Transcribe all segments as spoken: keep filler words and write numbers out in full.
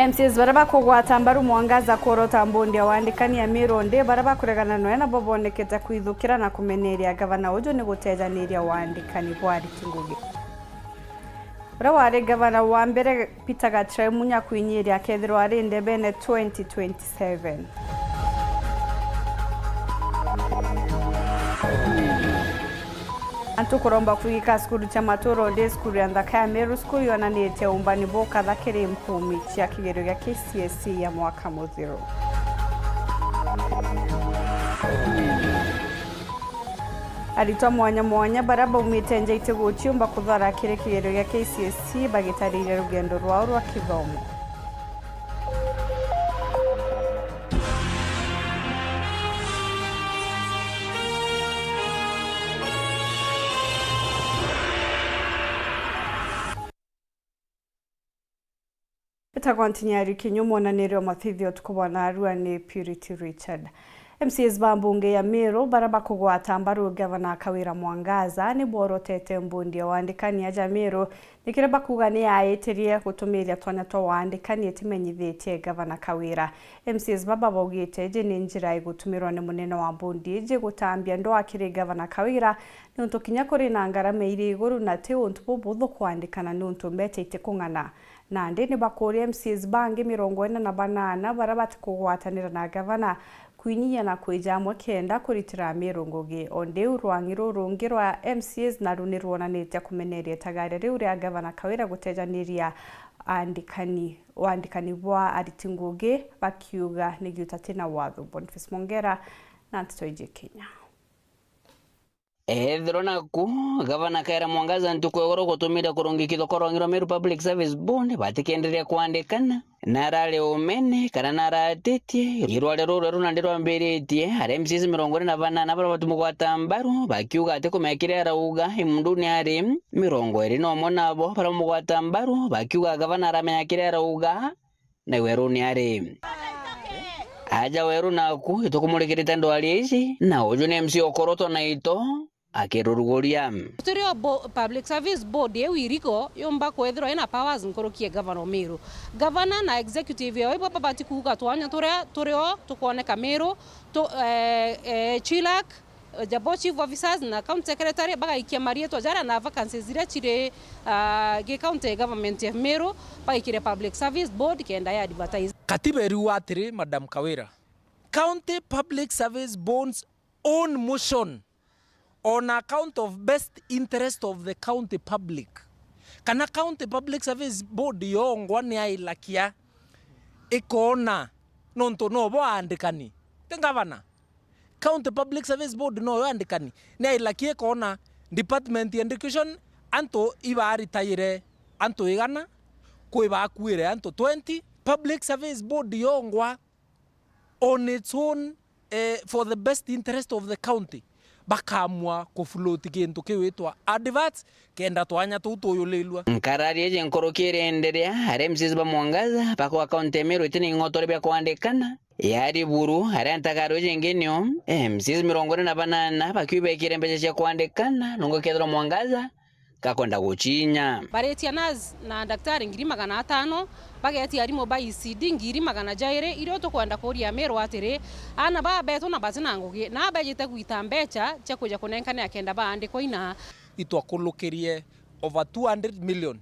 M C As baria bakugwata mbaru Mwangaza kuorota mbundi ya wandikani ya Miru ndi baria bakuregana noe nabo bonekete kwithukira na kumeneria gavana uju ni gutejaniria wandikani bwa ariti ngugi. Uria wari gavana wa mbere Peter Gachai Munya kwinyiria akethirwa ari ndebene twenty twenty-seven. Antu kuromba kwigika cukuru cia maturo ndi cukuru ya nthaka ya Meru School yonanitie umbani bukatha kiri mpumi cia kigerio gia K C S E ya mwaka muthiru. Aritwa mwanya mwanya baria baumite nja iti guciumba kuthara kiri kigerio gia K C S E bagitariria rugendo rwao rwa kithomo. Itagwa Ntinyari Kinyu, mwonaniria wa mathithio utuku bwa narua ni Purity Richard. M C As ba mbunge ya Meru baria bakugwata mbaru Gavana Kawira Mwangaza ni borotete mbundi ya wandikani aja Meru ni kiria bakuga ni yaitirie gutumiria twanya twa wandikani itimenyithitie Gavana Kawira. M C As baba baugite iji ni njira igutumirwa ni munene wa mbundi iji gutambia ndwaa kiri Gavana Kawira niuntu kinya kuri na ngarama iri iguru na ti untu bubuthu kwandikana niuntu mbecha itikung'ana. Nandi ni bakuria M C As bangi mirongo ina na banana baria batikugwatanira na gavana kwinyia na kwija amwe kenda kuritira Meru ngugi. O ndiu rwang'i ruru rungi rwa M C As naru ni rwonanitie kumeneria itagaria riu ria gavana Kawira gutejaniria andikani, wandikani bwa ariti ngugi bakiuga ni giuta tina watho. Boniface Mongera na nteto iji Kenya. Ethirwa naku, Gavana Kawira Mwangaza ntuku ya igoro gutumire kurungikithwa kwa rwang'i rwa Meru Public Service Board batikenderia kwandikana, narari umene kana naratitie. Irware ruru rweru nandi rwambiritie, aria M C As mirongo iri na banana baria batumugwata mbaru bakiuga ati kumea kiria arauga, i mundu ni ari mirongo iri na umwe nabo baria bamugwata mbaru bakiuga gavana aramenya kiria arauga, na weru ni ari. Aja weru naku, itukumurikirite ndwari ici, na uju ni M C ukorotwa na ito, akiruruguria. Turi o bo-, Public Service Board iu iriko yumba kwithirwa ina powers nkuruki ya Governor Meru. Governor na executive yao ibo babati kuuga twanya turia turi o tukwoneka Meru, tu, eh, eh, Chilak, eh, jabo chief officers na county secretary bagaikia marietwa jaria na vacancies iria chiri, ah, gi county government ya Meru, bagaikire Public Service Board kenda ya advertise. Katiba iriuga atiri, Madam Kawira, County Public Service Board's own motion on account of best interest of the county public. Kana County Public Service Board yongwa ni ailakia ikoona nontu nobo aandikani, ti ngavana. County Public Service Board noyo aandikani, ni ailakia ikoona department ya education antu ibaritaire antu igana, kwi bakuire antu twenty. Public Service Board yongwa on its own, eh, for the best interest of the county, bakaamua kufloat kintu kiwitwa adverts, kenda twanya tuu tuyulilua. Nkarari iji nkuruki iri enderea, aria M C As ba Mwangaza bakwa kaunti ya Meru iti na ing'oto ria bia kwandikana. Yari buru, aria ntagaru iji ingi nio, M C As mirongo iri na banana bakiu bekire mbeca cia kwandikana, nongo kethirwa Mwangaza gakwenda gucinya. Baritia nurse na daktari ngiri magana atano, bagetia arimu ba E C D ngiri magana jairi, irio tukwenda kuria Meru atiri, aana baa betu na bati na ngugi, na bejite gwita mbeca cia kuja kunenkanira kenda baandikwa ina. Itwakulukirie over two hundred million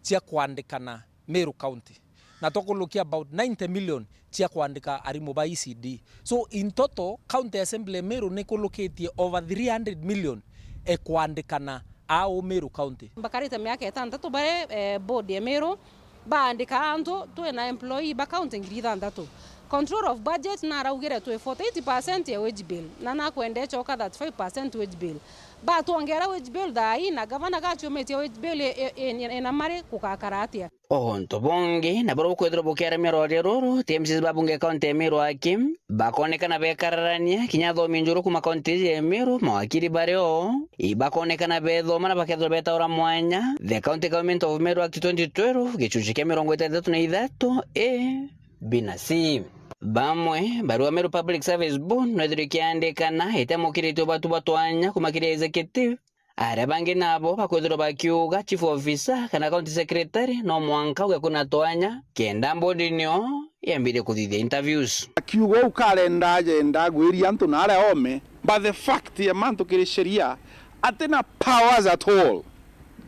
cia kwandikana Meru County. Na twakulukia about ninety million cia kwandika arimu ba E C D. So, in total, County Assembly ya Meru nikulukitie over three hundred million e kwandikana aa u Meru County. Mbakarite miaka itantatu bari, eh, board ya Meru, baandika antu, twina employee ba county ngiri ithanthatu. Control of budget naraugire twi forty eight percent ya wage bill, na nakwenda icoka thirty five percent wage bill. Batwongera wage bill thaa ii, na gavana gaciumitie wage bill i, i, i, ina mari gukakara atia? O untu bungi, na buria bukwithirwa bukiaramia rwaria ruru, ti M C As ba bunge kaunti ya Meru aki, bakoonekana bekararania kinya athomi njuru kuuma kaunti iji ya Meru, mawakiri bari o, ibakoonekana bethoma na bakethirwa betaura mwanya The County Government of Meru Act twenty twelve, gichuchi kia mirongo itantatu na ithatu A, B na C. Bamwe, barua Meru Public Service Board no ithirwe ikiandikana iteamukiritie ubatu bwa twanya kuuma kiri executive, Aria bangi nabo bakwithirwa bakiuga chief officer kana county secretary no mwanka uge kuna twanya kenda mbodi nio yambire kuthithia interviews. Akiuga uu karenda ajenda agwiria antu na aria ome, but the fact ya mantu kiri sheria atina powers at all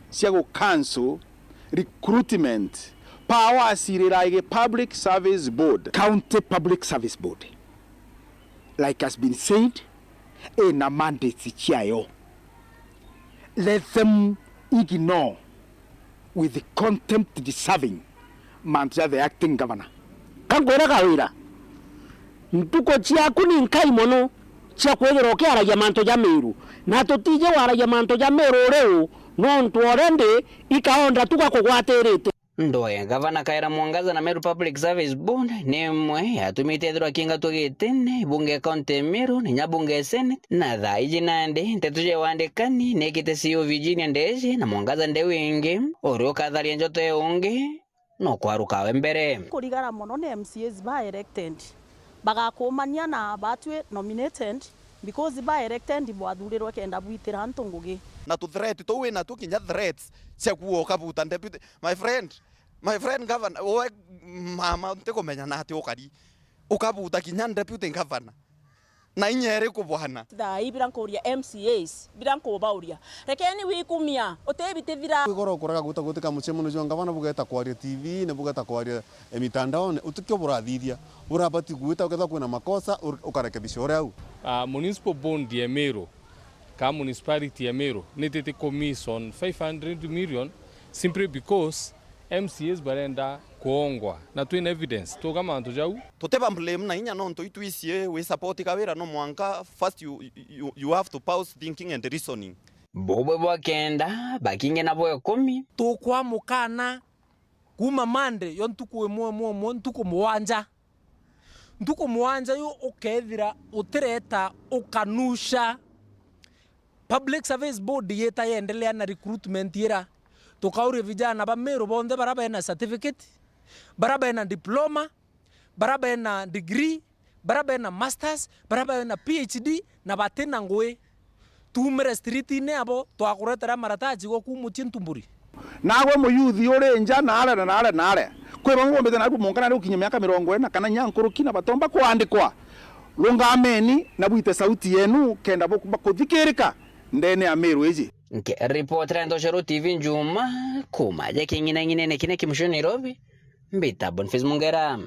cia gu cancel recruitment. Power acirira igi Public Service Board. County Public Service Board, like has been said, ina mandates ciayo. Let them ignore with contempt deserving mantu ja the acting governor. Ka nkwira Kawira, ntuku ciaku ni nkai mono cia kwithirwa ukiaragia mantu ja Miru, na tutiji waragia mantu ja Miru riu, nontu already ikaonda tu gakugwatirite. Ndwe gavana Kawira Mwangaza na Meru Public Service Board ni imwe yatumite ethirwa akingatwa gitine bunge ya kaunti ya Meru na inya bunge ya Senate, na thaa iji nandi nteto cia wandikani nikite C E O Virginia Ndeji na Mwangaza Ndeu ingi, uria ukatharia njoto ya ungi no kwarukawe mbere. Kurigara mono ni M C As ba elected bagakumania na batwi nominated, because ba elected bwathurirwe kenda bwitira antu ngugi. Na tu threat tuu wina tuo kinya threats cia kuua ukabuta deputy. My friend, my friend governor, we mama ntikumenya na ati ukari ukabuta kinya deputy governor. Na inya iriku bwana? Thaa ii bira nkuria M C As, bira nkubauria, rekeni wikumia, utibitithira. Kwigora ukuraga guta gutika mucemano jwa ngavana bugeta kwaria T V-ini, bugeta kwaria, eh, mitandaone, utikio burathithia. Burabati gwita ukethwa kwina makosa, ur-, ukarekebisha uria au. Ah, municipal bond ya Meru, ka municipality ya Meru, nititi commission five hundred million simply because M C As barenda kuongwa, na twina evidence, tuga mantu jau. Tutiba blame na inya nontu itwicie wi support Kawira, no mwanka first you, you, you have to pause thinking and reasoning. Bubwe bwa kenda, bakingi nabo ikumi. Tukwa mukana kuma Monday yo ntuku imwe imwe imwe ntuku mugwanja. Ntuku mugwanja yu ukethira utireta ukanusha Public Service Board yita yendelea na recruitment ira. Tukauria vijana ba Meru bonthe bara bena certificate, bara bena diploma, bara bena degree, bara bena masters, bara bena P H D na batina ngui. Tuumire street-ini abo, twakuretera marataji gwa kuumuchia ntumburi. Naagwe muyuthi uri nja naare na naare naare, kwi bamwe bombite naarua mwanka naari gukinyia miaka mirongo ina kana inya nkuruki na batomba kwandikwa. Rungameni na bwite sauti yenu kenda bukumba kuthikirika ndene ya Meru iji. Nkiripotera Ntoshero T V Njuma, kuma ja king'inang'inene kine kimucio Nairobi, mbita Boniface Mungera.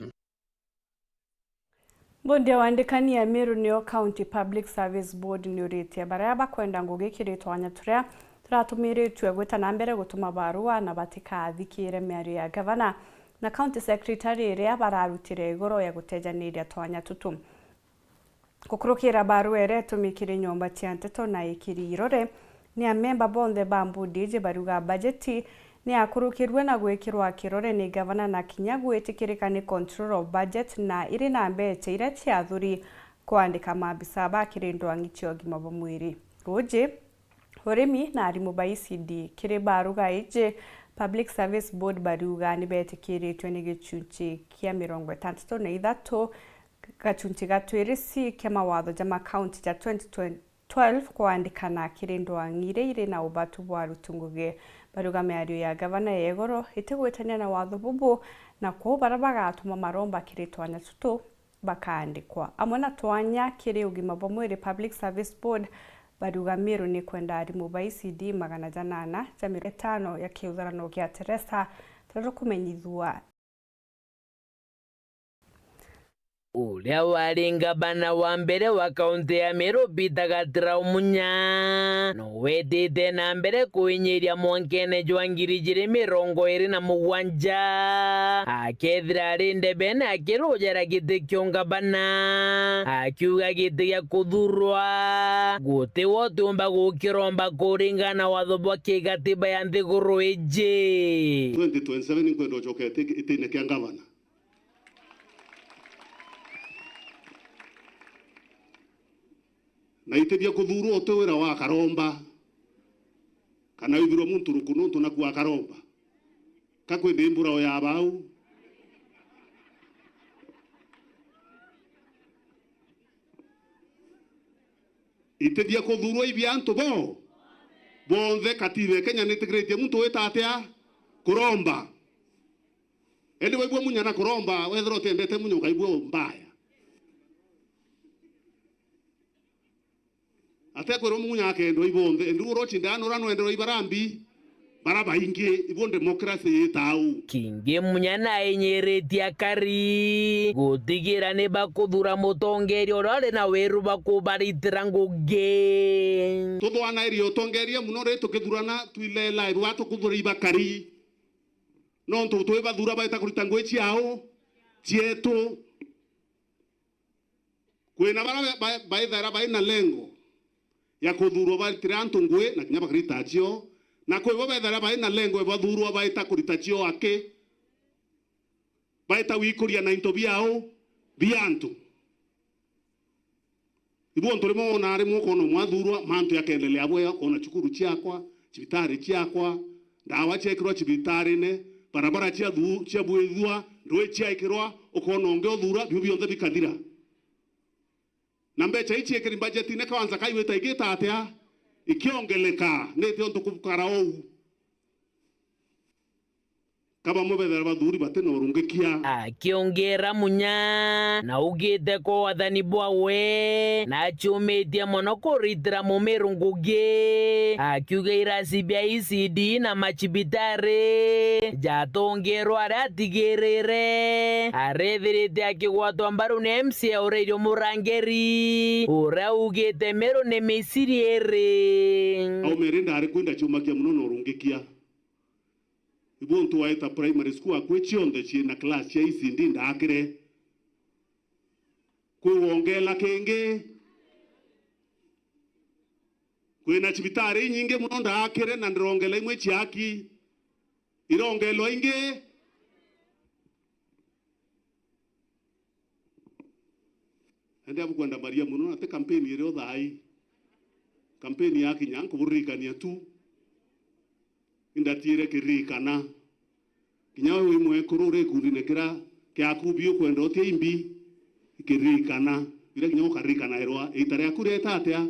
Bondi ya wandikani ya Meru niyo County Public Service Board niuritie baria bakwenda ngugi kiri twanya turia turatumiritue gwita na mbere gutuma barua na batikathikire miario ya gavana na county secretary iria bararutire igoro ya gutejaniria twanya tutu. Gukurukira barua iria itumikire nyomba cia nteto na ikiri irore, ni amemba bonthe ba mbudi iji bariuga bajeti ni yakurukirue na gwikirwa kirore ni gavana na kinya gwitikirika ni Controller of Budget na iri na mbecha iria ciathuri kwandika maabisa ba kiri ndwang'i cia ugima bwa mwiri. Ruuji, urimi na arimu ba E C D. Kiri baruga iji, Public Service Board bariuga ni betikiritue ni gichunchi kia mirongo itantatu na ithatu gachunchi ga twiri C kia mawatho ja makaunti ja twenty twelve kwandikana kiri ndwang'i iria iri na ubatu bwa aruti ngugi. Bariuga miario ya gavana ya igoro itigwitania na watho bubu, na kwou baria bagatuma maromba kiri twanya tutu bakaandikwa. Amwe na twanya kiri ugima bwa mwiri, Public Service Board bariuga Meru ni kwenda arimu ba E C D magana janana ja mirongo itano ya kiutharano gia Teresa, taria rukumenyithua. Uria wari ngavana wa mbere wa kaunti ya Meru, Peter Gatirau Munya, no wetite na mbere kwinyiria mwankene jwa ngiri ijiri mirongo iri na mugwanja, akethira ari ndebene akirujera giti kia ungavana, akiuga giti gia kuthurwa guti we utiumba gukiromba kuringana na watho bwa kigatiba ya nthiguru iji. Twenty twenty-seven nkwenda ucoke iti-, itine kia ngavana. Na iti bia kuthuurwa uti wira wa akaromba, kana withirwe muntu ruku nontu naku akaromba. Ka kwindi mbura uya bau? Iti bia kuthuurwa, i bia antu bo. Bonthe katiba ya Kenya nitikiritie muntu wita atia? Kuromba. Indi waigua Munya na kuromba, wethira utiendete Munya ukaigua mbaya. Atekwirwo Munya akendwa ibonthe, indi uria ucindaga nuria nwenderwa ibarambi bara baingi, ibo democracy yita au. Kingi Munya nainyiritie akari gutigira ni bakuthura mutongeria uria uri na wiru bakubaritira ngugi. Tuthwanairie utongeria muno ri tukithurana twilela ibu batukuthura ibakari. Nontu twibathura baita kurita ngugi ciao, cietu. Kwina baria ba-, ba-, baithaira baina lengo ya kuthurwa baritire antu ngugi na kinya bakarita cio, na kwi bo bethaira baina lengo ya bathurwa baita kurita cio aki, baita gwikuria na into biao bia antu. Ibu untu rimwe wona rimwe ukona umwe athurwa, mantu yakendelea bwega, ukona cukuru ciakwa, cibitari ciakwa, ndawa ciekirwa cibitarine, barabara ciathu-, ciabwithua, ndui ciaikirwa, ukona ungi uthura, biu bionthe bikathira. Na mbeca ii ciekiri mbajetine kawanza kaigwita igita atia? Ikiongeleka, niti untu kubukara uu? Ka bamwe bethira bathuri bati na urungikia. Akiongera Munya, na augite ko wathani bwawe, na aciumitie mono kuritira mumiru ngugi. Akiuga irasi bia E C D na macibitari jatongerwa aria atigirire, arethirite akigwatwa mbaru ni M C A Aurelio Murangeri, uria augite Meru ni Misiri iri. Aumeri ndari kwenda ciumakia mono na urungikia. Ibu untu waita primary school akwi cionthe ciina class cia E C D ndaakire. Kwi wongela kingi. Kwina cibitari inyingi mono ndaakire na ndirongela imwe ciaki. Irongelwa ingi. Indi abukwenda Maria mono, na ti kampeni irio thaai. Kampeni yakinya, nkuburirikania tu. Indatiire kiririkana. Kinya we wi mwekuru uri ikundine kira kiaku bi ukwenda utia imbi, ikiririkana. Ira kinya ukaririkanairwa, iita riaku rieta atia?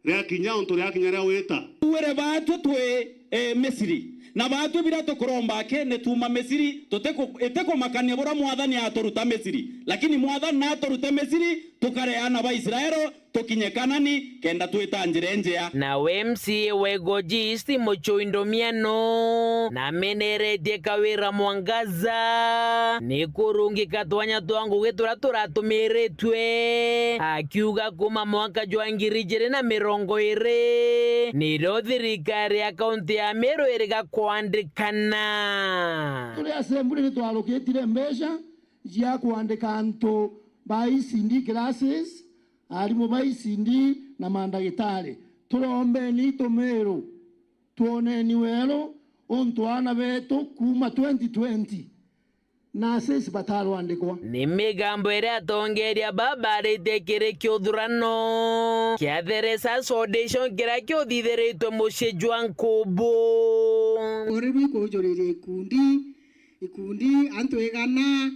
Riakinya, untu riakinya ria wita. Wire baatwi twi, eh, Misiri. Na baatwi biria tukuromba aki ni tuuma Misiri, tutiku-, itikumakania buria Mwathani aturuta Misiri. Lakini Mwathani naturute Misiri, tukare aana ba Israeli, tukinye Kanani, kenda twita njira injea. Nawe M C A wa Igoji East Muchui Ndomiano, nameneretie Kawira Mwangaza, ni kurungika twanya twa ngugi turia turatumiritwe, akiuga kuma mwaka jwa ngiri ijiri na mirongo iri, nirio thirikari ya kaunti ya Meru iriga kwandikana. Turi assembly ni twarukitire mbeca cia kwandika antu ba E C D classes, arimu ba E C D na mandagitari. Turombeni itu Meru, twoneni weru, untu aana betu kuuma twenty twenty nurses batarwandikwa. Ni migambo iria atongeria baba barite kiri kiuthurano kia The Research Foundation kiria kiuthithiritwe mucii jwa Nkubu. Uri bwikujuriria ikundi, ikundi antu igana,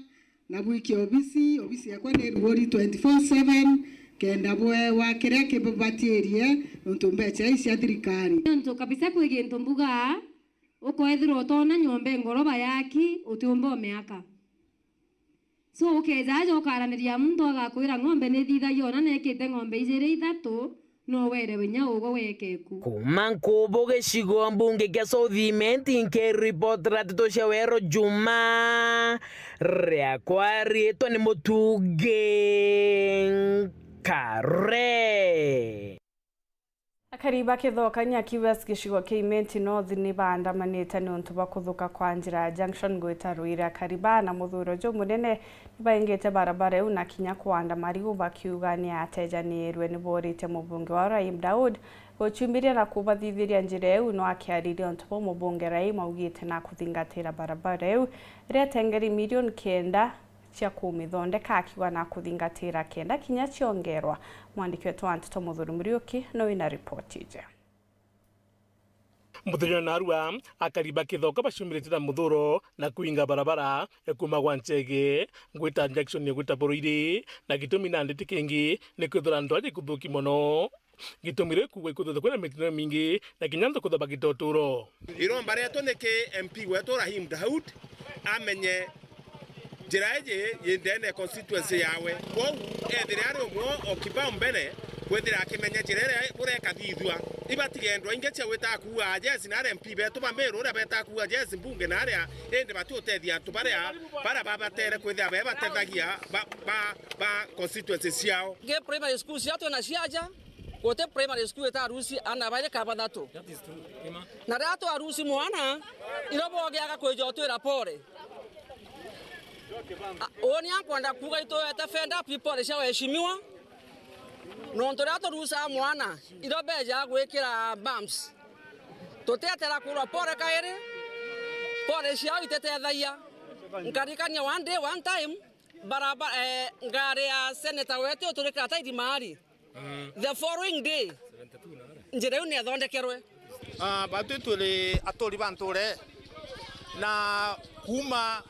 na bwikie obisi, obisi yakwa ni ruori twenty-four seven, kenda bwewa kiria kibabatirie, nontu mbeca ii cia thirikari. Nontu kabisa kwi gintu mbugaa, ukwethirwa utoona nyomba ngoroba yaki, utiumba umiaka. So, ukeeja aja ukaraniria muntu agakwira ng'ombe ni ithithagia, ona neekite ng'ombe ijiri ithatu, no were inya ugwe wekeku. Kuma Nkubu gicigo mbunge kia South Imenti, nkiripotera nteto cia Weru Juma, riakwa riitwa ni Mutungi Nkare. Akari ba Kithoka Nyaki West gicigo kia Imenti North ni baandamanite niuntu bwa kuthuka kwa njira ya junction gwita Ruiri. Akari baa na muthuro jumunene ni baingite barabara iu na kinya kwanda marigu bakiuga ni atejaniirwe. Ni booritie mubunge wa Raim Daud guciumiria na kubathithiria njira iu, no akiariria untu buu mubunge Raim augite na kuthingatira barabara iu iria itengeri milioni kenda cia kumithondeka, akiuga na kuthingatira kenda kinya ciongerwa. Mwandiki wetu wa nteto Muthuri Muriuki no wina ripoti iji. Muthenya wa narua, akari ba Kithoka baciumiritie na muthuro na kuinga barabara ya kuma gwa Nchege gwita junction ya gwita Buruiri, na gitumi nandi ti kingi ni kwithira ndwari kuthuki mono. Gitumi riu kuuga ikwithirwa kwina mitino imingi na kinya antu kwithirwa bagita uturo. Iromba rietu ni ki M P wetu Rahim Daud amenye njira iji yi ndene ya constituency yawe. Kwou ethire ari umwe o kibao mbere kwithira akimenya njira iria buria ikathithua. Ibatigendwa ingi cia gwita kuuga jesi na aria M P betu ba Meru uria beta kuuga jesi mbunge na aria indi batiutethia antu baria, baria babatere kwithira bebatethagia ba, ba, ba constituency ciao. Ngi primary school ciao twina ciaja, guti primary school itarusi ana bairi ka bathatu. That is true, Emma. Na riria twarusi mwana, iro bogiaga kwija utwira pore. A, uuni ankwenda kuuga ituete fenda pi pore cia waheshimiwa. Nontu riria turusaa mwana, iro beja gwikira bumps. Tutietera kurwa pore kairi, pore ciao ititethagia. Nkarikania one day, one time, barabara, eh, ngari ya senator wetu uturikira tairi maari. Mm. The following day, seventy-two na njira iu niethondekerwe. Ah, batwi turi aturi ba nture na kuuma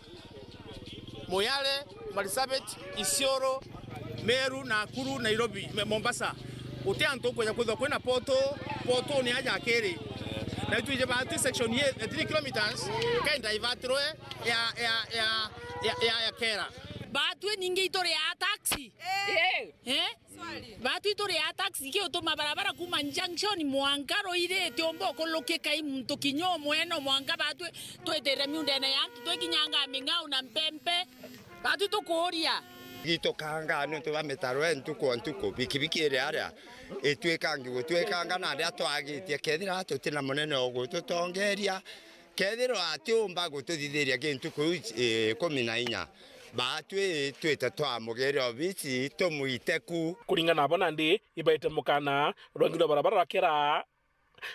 Moyale, Marsabit, Isiolo, Meru, Nakuru, Nairobi, Me-, Mombasa. Guti antu ukwija kwithirwa kwina portal, portal ni aja akiri. Na itwije batwi section ye three kilometers, kai divertirwe ya, ya, ya, ya, ya, ya Kera. Batwi ningi ituri ya taxi. Eh? Batwi turi a taxi, ki utuma barabara kuuma junction mwanka Ruiri itiumba ukulukika i muntu kinya umwe, no mwanka batwi twitire miundene ya antu twikinyanga Ming'au na Mpempe. Batwi tukuuria. Gitukangaa niuntu bwa mitaro ya ntuku o ntuku, bikibiki iri aria itwikangi gutwikanga na aria twagitie, kethira tutina munene o gututongeria. Kethirwa atiumba gututhithiria gintu kuu, eh, ikumi na inya, batwi twite twamugire obisi tumwite ku. Kuringana nabo nandi ibaite mukana rwangi rwa barabara rwa Kera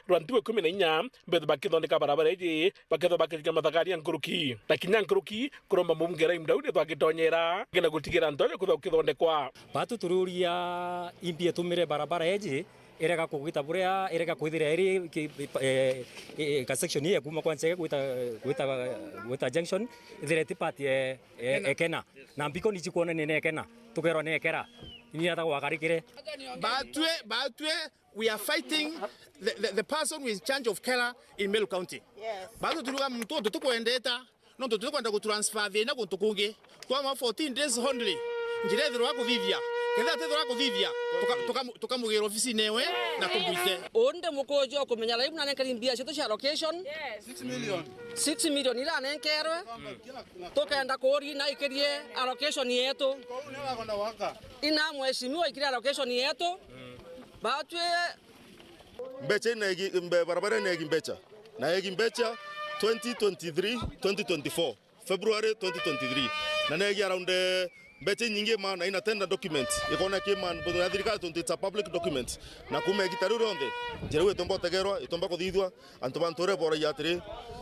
rwa ntuku ikumi na inya, mbethwe bakithondeka barabara iji, bakethwa bakithika mathagaria nkuruki. Na kinya nkuruki, kuromba mubunge Rahim Daudi ethwa agitonyera, kenda gutigira antu aja kwithwa ukithondekwa. Batu turiuria imbi etumire barabara iji, irega kugwita buria, irega kwithira iri ki-, eh, eh, ka section ya kuuma kwa Nchege gwita, gwita, gwita junction, ithire ti part ya, ya, ya Kena. Na mbiko ni cikwona ni nekena, tukerwa nekera. Ni ata gwakarikire. Batwi, batwi, we are fighting the, the, the person who is in charge of Kera in Meru County. Yes. Batwi turiuga muntu untu tukwendeta, nontu tutikwenda gutransfer thina guntu kungi. Twama fourteen days only. Njira ithirwa kuthithia. Kethira tithirwa kuthithia, tuka-, tuka-, tukamugira ofisine ewe na tumwite. Undi mukuju ukumenya Rahim nanenkeri mbia cietu cia allocation. Six million. Six million iria anenkerwe. Tukenda kuuria na ikirie allocation yetu. Ina mheshimiwa ikirie allocation yetu. Batwi Mbecha inegi, mbe-, barabara inegi mbecha. Na egi mbecha twenty twenty-three, twenty twenty-four, February twenty twenty-three. Na negi around, eh, mbecha inyingi ma, na ina tender document. Ikona ki man, ya thirikari tontu it's a public document. Na kuuma igita riu rionthe, njira iu itomba utegerwa, itomba kuthithua, antu ba nture boragia atiri,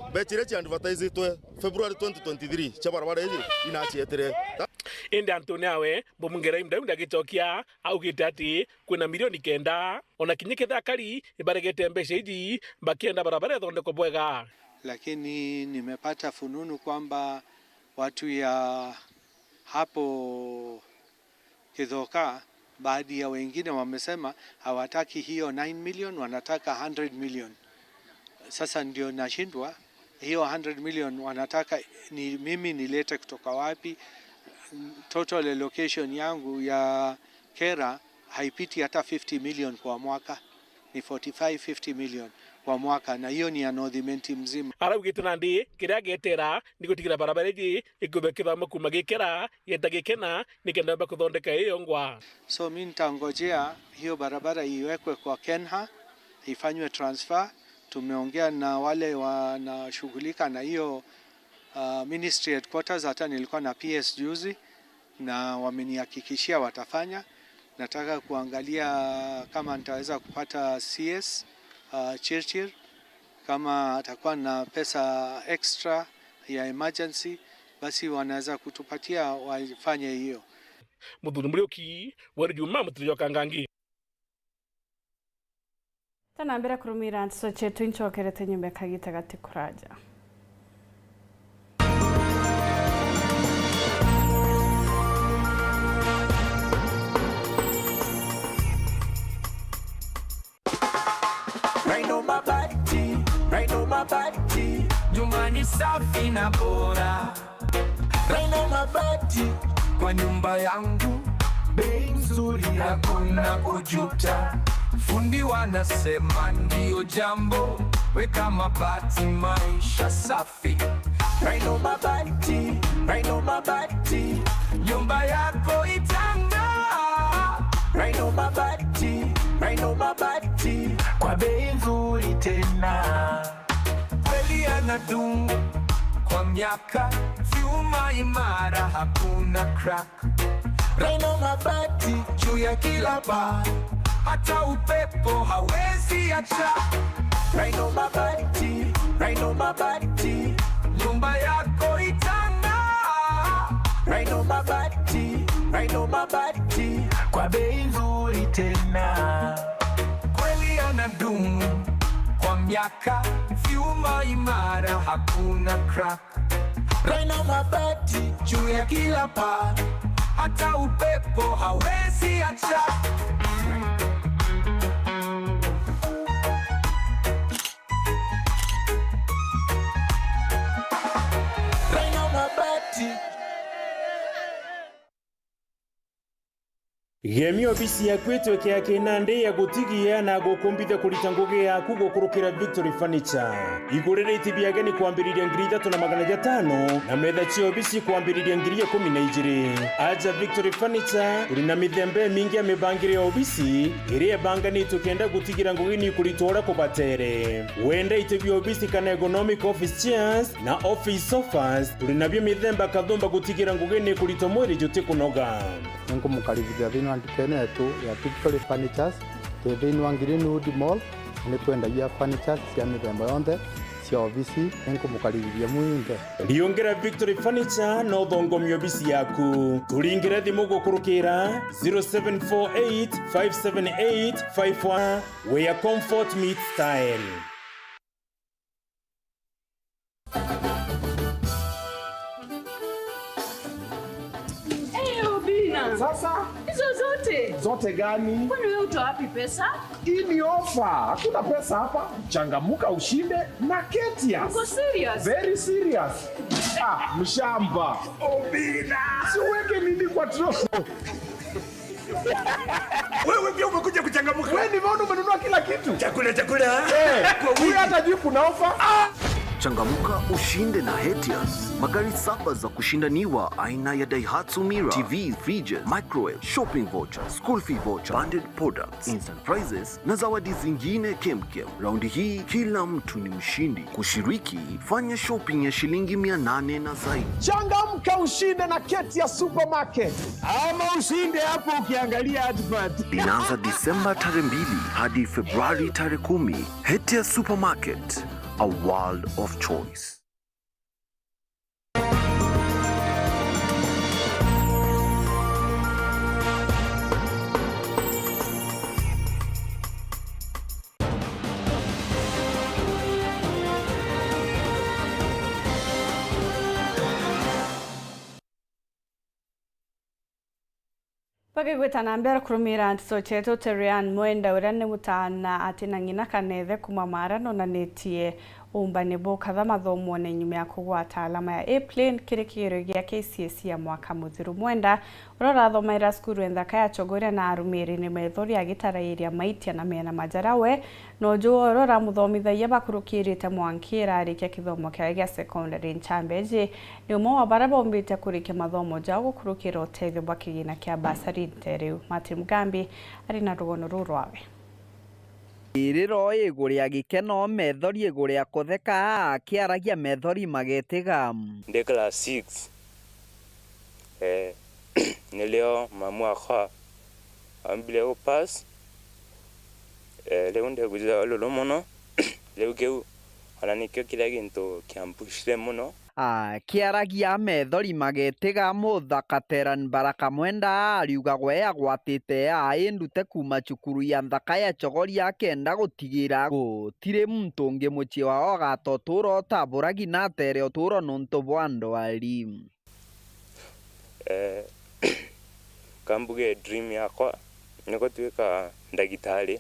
mbecha iria cia advertisitwe February twenty twenty-three cia barabara iji inacietire. Indi antune awe, mubunge Rahim Daudi agicokia, augite ati kwina milioni kenda, ona kinya kethira akari ibaregete mbeca iji, bakienda barabara ithondekwe bwega. Lakini nimepata fununu kwamba watu ya hapo Kithoka, baadhi ya wengine wamesema hawataki hiyo nine million, wanataka hundred million. Sasa ndio nashindwa, hiyo hundred million wanataka ni mimi nilete kutoka wapi? Total allocation yangu ya Kera haipiti hata fifty million kwa mwaka, ni forty-five, fifty million kwa mwaka, na hiyo ni ya North Imenti mzima. Araugite nandi kiria agetera ni gutigira barabara iji ikubekithama kuma Gikera yeta Gikena, nikenda yomba kuthondeka iyo ngwa. So, mi nitangojea hiyo barabara iwekwe kwa Kenha, ifanywe transfer. Tumeongea na wale wanashughulika na hiyo, uh, ministry headquarters, hata nilikuwa na P S juzi, na wamenihakikishia watafanya. Nataka kuangalia kama nitaweza kupata C S, uh, Chirchir, kama atakuwa na pesa extra ya emergency, basi wanaweza kutupatia wafanye hiyo. Muthuri Muriuki, Weri Juma, Mutiri jwa Kangangi. Tana mbere kurumira nteto cietu, incokerete nyumba kagita gati kuraja. Mabati, nyumba ni safi na bora. Rhino Mabati, kwa nyumba yangu, bei nzuri, hakuna kujuta. Fundi wanasema ndio jambo, weka mabati, maisha safi. Rhino Mabati, Rhino Mabati, nyumba yako itang'aa. Rhino Mabati, Rhino Mabati, kwa bei nzuri tena. Kweli yanadumu kwa miaka, vyuma imara, hakuna crack. Rhino Mabati juu ya kila paa, hata upepo hawezi acha. Rhino Mabati, Rhino Mabati, nyumba yako itang'aa. Rhino Mabati, Rhino Mabati, kwa bei nzuri tena. Kweli yanadumu kwa miaka, vyuma imara, hakuna crack. Rhino Mabati juu ya kila paa, hata upepo hawezi acha. Rhino Mabati. Gemia obisi yaku itweke ya kinandi ya gutigia na gukumbithia kurita ngugi yaku gukurukira Victory Furniture. Igurira iti bia ageni kwambiriria ngiri ithatu na magana jatano na metha cia obisi kwambiriria ngiri ikumi na ijiri. Aja Victory Furniture, turi na mithemba imingi ya mibangire ya obisi iria ibanganitwe kenda gutigira ngugi ni ikuritwa uria kubatere. Wenda iti bia obisi kana ergonomic office chairs na office sofas, turi nabio mithemba kathumba gutigira ngugi ni ikuritwa mwiri jutikunoga. Ninkumukaribithia thiini wa ndukeene yetu ya Victory Furnitures. Twi thiini wa Greenwood Mall, na ni twendagia furnitures cia mithemba yonthe cia obisi. Ninkumukaribithia mwinthe. Riungira Victory Furniture na uthongomie obisi yaku. Turingire thimu gukurukira zero seven four eight five seven eight five one, where comfort meets style. Eh, Obina. Sasa? Hizo zote? Zote gani? Kwani wewe utoa wapi pesa? Hii ni ofa. Hakuna pesa hapa. Changamuka ushinde na Ketias. Uko serious? Very serious. Ah, mshamba. Obina. Si uweke nini kwa tro- Wewe pia umekuja kuchangamuka. Wewe nimeona umenunua kila kitu. Chakula, chakula. Eh, kwa huyu wingi. Hata juu kuna ofa. Ah! Changamuka ushinde na Hetias. Magari saba za kushindaniwa aina ya Daihatsu Mira, T V, fridges, microwave, shopping voucher, school fee voucher, bundled products, instant prizes na zawadi zingine kemkem. Raundi hii kila mtu ni mshindi. Kushiriki, fanya shopping ya shilingi mia nane na zaidi. Changamka ushinde na Ketias Supermarket. Ama ushinde hapo ukiangalia advert. Inaanza Disemba tarehe mbili hadi Februari tarehe kumi. Hetias Supermarket, a world of choice. Bakigwita na mbere kurumira nteto cietu, Terian Mwenda, uria ni mutaana ati na ng'ina kana ithe kuuma Maara, nonanitie uumbani bukatha mathomoone nyuma ya kugwata alama ya A plain kiri kigerio gia K C S E ya mwaka muthiru. Mwenda, uria urathomaira cukuru nthaka ya Chogoria na Arumiri, ni methori agitarairia maitia na mena majara we, na uju wa uria uramuthomithagia bakurukirite mwanki irarikia kithomo kiawe gia secondary. Nchambeji ni umwe wa baria baumbite kurikia mathomo jao gukurukira utethio bwa kigina kia bursary nte riu. Martin Mugambi ari na rugono ruu rwawe. Iriro iguri ya gikeno, methori iguri ya kutheka, akiaragia methori magetiga. Ndi class six. Eh, nirio mamu akwa ambire u pass. Eh, riu ndigucira ururu mono. Riu kiu ona nikio kiria gintu kiampushire mono. Akiaragia methori magetiga, muthaka Teran Baraka Mwenda ariuga gwe agwatite ai ndute kuuma cukuru ya nthaka ya Chogoria akenda gutigira gutiri muntu ungi mucii wao agata utuuro utaburagi na atere utuuro nontu bwa ndwari. Eh, kambuge dream yakwa ni gutwika ndagitari.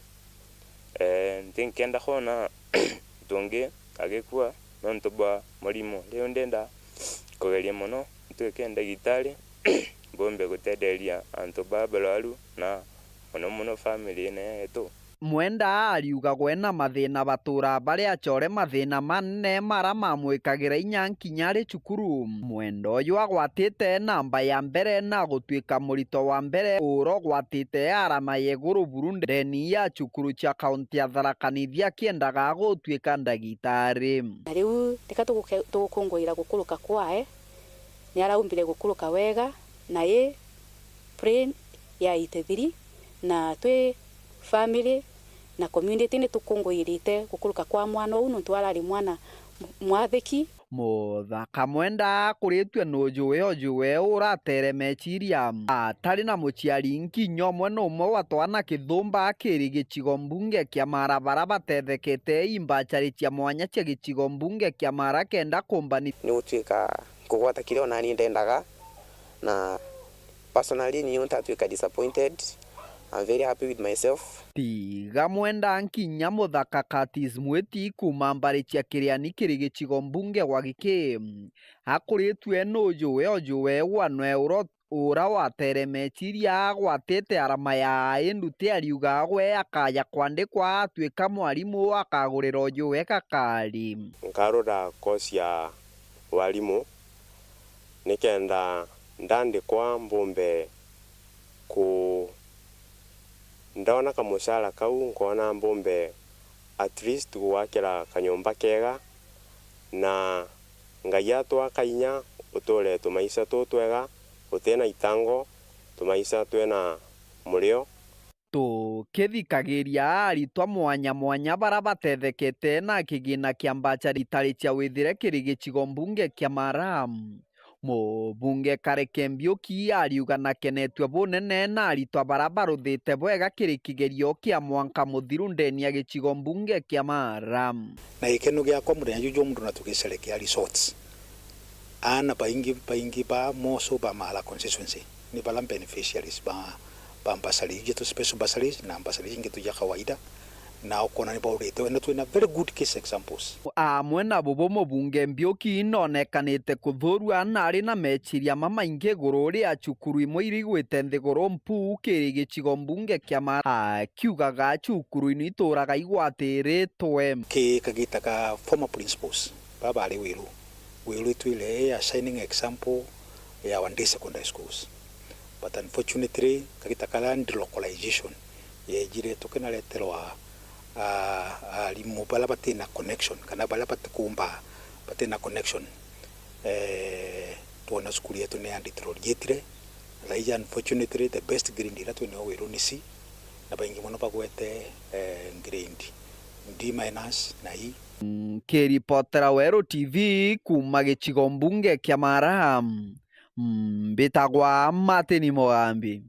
Eh, ntinkenda kwona muntu ungi agikua nontu bwa murimo. Riu ndenda kugeria mono ntwike ndagitari, mbumbe gutetheria antu babarwaru na mono mono family ino yetu. Mwenda ariuga gwe na mathina baturaa bari acore mathina manene mara mamwikagira inya nkinya ari cukuru. Mwenda uyu agwatite namba ya mbere na gutwika murito wa mbere ura ugwatite arama ya iguru buru ndeni ya cukuru cia kaunti ya Tharaka Nithi akiendaga gutwika ndagitari. Na riu nika tuguke-, tugukunguira gukuruka kwae, ni araumbire gukuruka wega na i brain ya eighty three, na twi family na community ni tukunguirite gukuruka kwa mwana uu nontu arari mwana mwathiki. Muthaka Mwenda akuritue nujuwe ujuwe uratere meciria atari na muciari nkinya umwe na umwe wa twana kithumba kiri gicigo mbunge kia Mara bara batethekete imbachari cia mwanya cia gicigo mbunge kia Mara kenda kumbani. Ni gutuika nkugwata kiria onani ndendaga, na personally ni untatwika disappointed. I'm very happy with myself. Tiga Mwenda nkinya muthaka Curtis Mwiti kuuma mbari cia Kiriani kiri gicigo mbunge gwa Giki akuritue nujuwe ujuwe wanwe uro ura watere meciria agwatite arama ya A nduti ariuga gwe akaja kwandikwa atwika mwarimu akagurira ujuwe gakari. Nkarura kosi ya warimu nikenda ndandikwa mbumbe ku-, ndona kamucara kau, nkoona mbumbe at least gwakira kanyomba kega, na Ngai atwaka inya uture tumaisha tutwega, utina itango, tumaisha twina murio. Tukithikagiria aritwa mwanya mwanya bara batethekete na kigina kia mbachari itari cia withire kiri gicigo mbunge kia Mara, mubunge Kareke Mbiuki ariuga nakenetue bunene na aritwa bara baruthite bwega kiri kigerio kia mwanka muthiru ndeni ya gicigo mbunge kia Mara. Na gikeno giakwa muthenya juju muntu na tugicerekea results. Aana baingi, baingi ba moso ba Mara constituency ni bara beneficiaries ba, ba bursaries, iji tu special bursaries na bursaries ingi tu ja kawaida, na ukona ni baurite, na twina very good case examples. Amwe na bubu mubunge Mbiuki nonekanite kuthurua na ari na meciria mamaingi iguru ria cukuru imwe iri igwite nthiguru mpuu kiri gicigo mbunge kia Mara, akiugaga cukuru ino ituraga igwatiritwe. Ki kagita ka former principals baba bari Wiru. Wiru itwire a shining example ya our day secondary schools. But unfortunately, kagita karia delocalization yejire, tukinareterwa, ah, arimu baria batina connection, kana baria batikumba, batina connection. Eh, twona cukuru yetu ni ya deteriorate. Thaija, unfortunately, the best grade iria twinayo Wiru ni C, na baingi mono bagwete, eh, grade D minus na E. Nkiripotera Weru T V kuuma gicigo mbunge kia Mara, mbitagwa Martin Mugambi.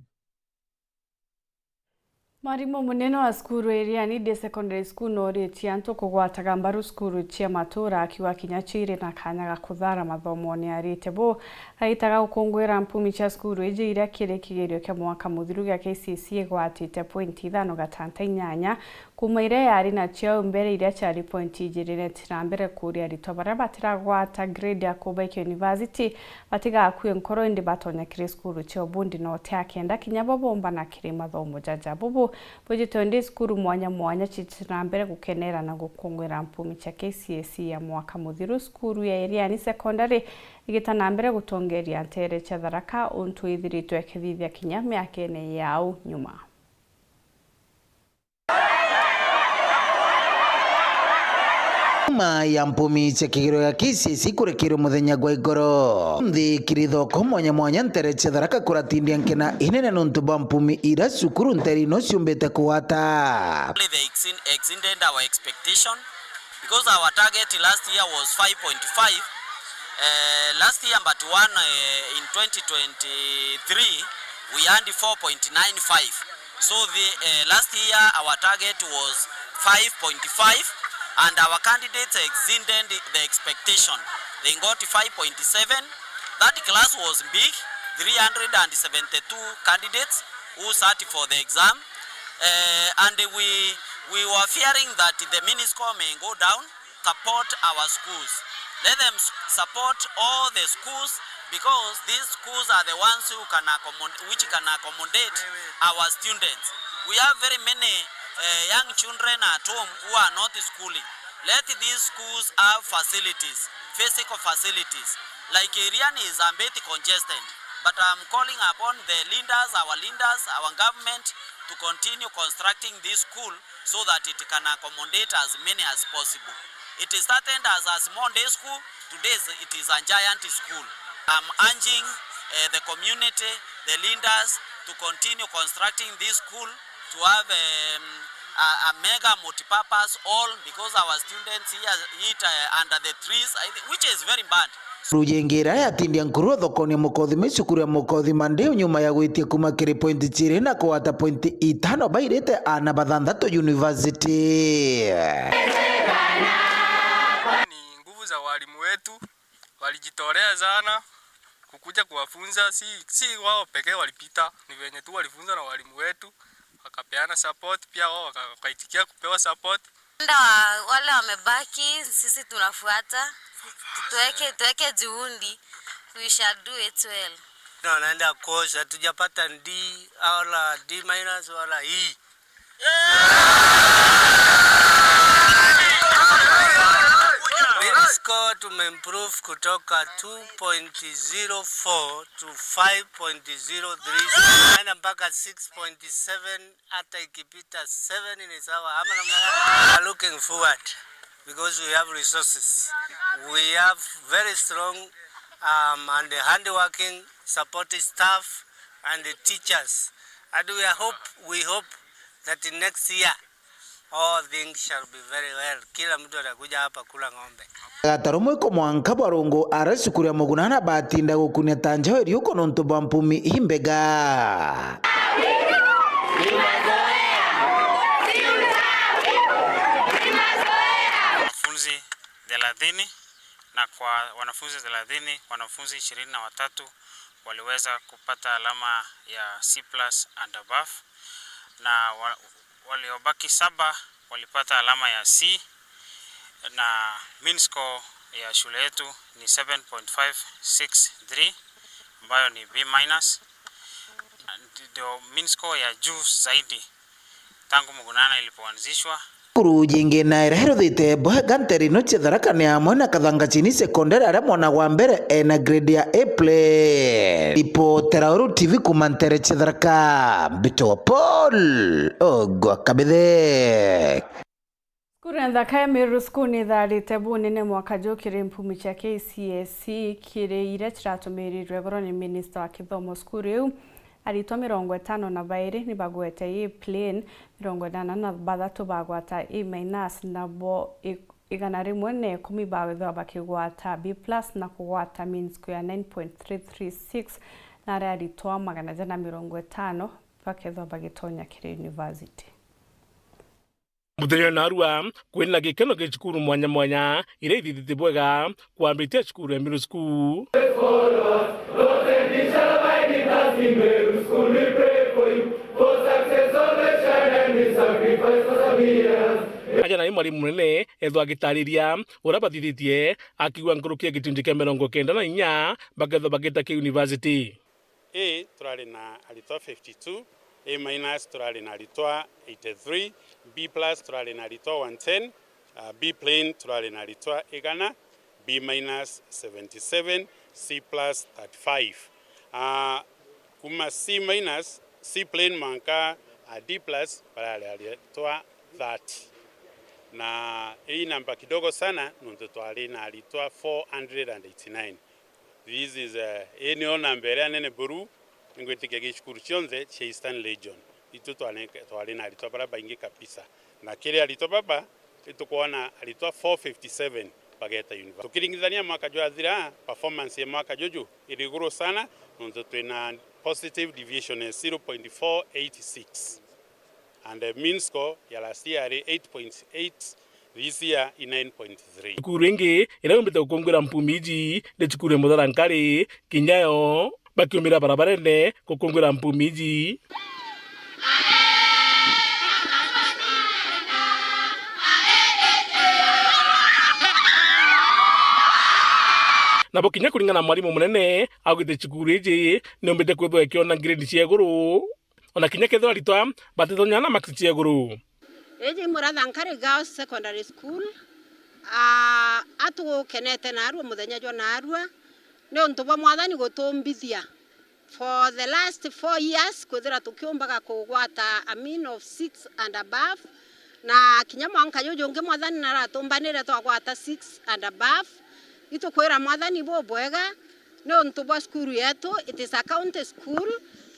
Mwarimu munene wa cukuru ya Iriani Day Secondary School nooritie antu kugwataga mbaru cukuru cia matura, akiuga kinya cio iri na kanya ga kuthara mathomo ni arite bo. Agitaga gukunguira mpumi cia cukuru iji iria kiri kigerio kia mwaka muthiru gia K C S E igwatite point ithano gatanta inyanya, kuuma iria yari nacio au mbere iria ciari point ijiri, na iti na mbere kuuria aritwa baria batiragwata grade ya kubaikia university batigakue nkoro, indi batonya kiri cukuru cia ubundi na uti akenda kinya bo bombana kiri mathomo jaja. Bubu bwijitwe ndi cukuru mwanya mwanya citi na mbere gukenera na gukunguira mpumi cia K C S E ya mwaka muthiru. Cukuru ya Iriani Secondary igita na mbere gutongeria ntere cia Tharaka untu ithiritwe ikithithia kinya miakene ya au nyuma. Nyuma ya mpumi cia kigerio gia K C S E kurekerwe muthenya gwa igoro, nthi kiri thoko mwanya mwanya ntere cia Tharaka kuratindia nkena inene nontu bwa mpumi ira cukuru ntere ino ciumbite kugwata. They exceed-, exceeded our expectation because our target last year was five point five, eh, last year, but one, eh, in twenty twenty-three we had four point nine five. So the, eh, last year our target was five point five, and our candidates exceeded the expectation. They got five point seven. That class was big, three hundred and seventy-two candidates who sat for the exam. Eh, and we, we were fearing that the mini score may go down. support our schools. Let them s-, support all the schools, because these schools are the ones who can accommod-, which can accommodate our students. We have very many, eh, young children at home who are not schooling. Let these schools have facilities, physical facilities. Like Iriani is a bit congested, but I'm calling upon the leaders, our leaders, our government to continue constructing this school so that it can accommodate as many as possible. It started as a small day school, today is, it is a giant school. I'm urging, eh, the community, the leaders to continue constructing this school to have, um, a, a mega multipurpose hall, because our students here eat, uh, under the trees, I thi-, which is very bad. Rujingira yatindia nkuru thokoni ya Mukothima, cukuru ya Mukothima Ndeu, nyuma ya gwitia kuma kiri pointi ciiri na kugwata pointi itano, bairite aana bathanthatu university. Ni nguvu za walimu wetu, walijitolea sana kukuja kuwafunza, si, si wao pekee walipita, ni venye tu walifunza na walimu wetu, wakapeana support, pia wao waka-, wakaitikia kupewa support. Nda wa-, wale wamebaki, sisi tunafuata. Tuweke, tuweke juhudi. We shall do it well. Na wanaenda course, hatujapata D wala D minus wala E. Mean score tumeimprove kutoka two point zero four to five point zero three, tunaenda mpaka six point seven, hata ikipita seven ni sawa, ama namna gani? We are looking forward because we have resources. We have very strong, um, and hardworking supporting staff and the teachers. And we are hope, we hope that next year all things shall be very well. Kila mtu atakuja hapa kula ng'ombe. Gatarumwe ko mwanka bwa rungu ara cukuru ya Mugunana batinda gukunia ta njao iriuko nontu bwa mpumi imbega. Wanafunzi thelathini, na kwa wanafunzi thelathini, wanafunzi ishirini na watatu waliweza kupata alama ya C plus and above, na wa-, waliobaki saba walipata alama ya C, na mean score ya shule yetu ni seven point five six three, ambayo ni B minus, ndio mean score ya juu zaidi tangu Mugunana ilipoanzishwa. Cukuru jingi na iria iruthite bwega nterino cia Tharaka ni amwe na Kathanga Chini Secondary, aria mwana wa mbere ena grade ya A plus. Ripotera Uru T V kuma ntere cia Tharaka, mbitagwa Paul Ogwa Kabithe. Cukuru ya nthaka ya Meru School ni itharite bunene mwaka juu kiri mpumi cia K C S E, kiri iria ciratumirirwe igoro ni minista wa kithomo cukuru iu. Aritwa mirongo itano na bairi ni bagwete A plain, mirongo inana na bathatu bagwata A minus, nabo i-, igana rimwe na ikumi bagwithirwa bakigwata B plus na kugwata mean score ya nine point three three six, na aria aritwa magana jana mirongo itano bakethirwa bagitonya kiri university. Muthenya narua, kwina gikeno gi cukuru mwanya mwanya, iria ithithite bwega, kwambitia cukuru ya Middle School. Aja nayo mwalimu munene ethwa agitariria uria bathithitie, akiuga nkuruki ya gicunji kia mirongo kenda na inya bakethwa bagita ki university. A turari na aritwa fifty-two, A minus turari na aritwa eighty-three, B plus turari na aritwa one ten, uh, B plain turari na aritwa igana, B minus seventy-seven, C plus thirty-five. Uh, kuma C minus, C plain mwanka, uh, D plus barari aritwa thirty. Na hii namba kidogo sana, nontu twari na aritwa four hundred and eighty-nine. This is, uh, ii nio namba iria nene buru, ningwitikia gicukuru cionthe cia Eastern Region. Itu twane-, twari na aritwa baria baingi kabisa. Na kiri aritwa baba, itukwona aritwa four fifty-seven bageta university. Tukiringithania mwaka jwathira, performance ya mwaka juju iri iguru sana, nontu twina positive deviation ya zero point four eight six. And the mean score ya last year yari eight point eight, this year i nine point three. Cukuru ingi iria yumbite gukungwira mpumi iji ni cukuru ya Muthara Nkari, kinya yo bakiumira barabarene gukungwira mpumi iji. Nabo kinya kuringana na mwarimu munene, augite cukuru iji niumbite kwithirwa ikiona ngiredi cia iguru, ona kinya kethirwa aritwa batitonya na maksi cia iguru. Iji Muratha Nkari Girls Secondary School, ah, atukenete naarua muthenya jwa naarua, ni untu bwa Mwathani gutumbithia for the last four years, kwithira tukiumbaga kugwata a mean of six and above, na kinya mwanka juju jungi Mwathani naratumbanire twagwata six and above. Itukwira Mwathani bubwega, ni untu bwa cukuru yetu, it is a county school,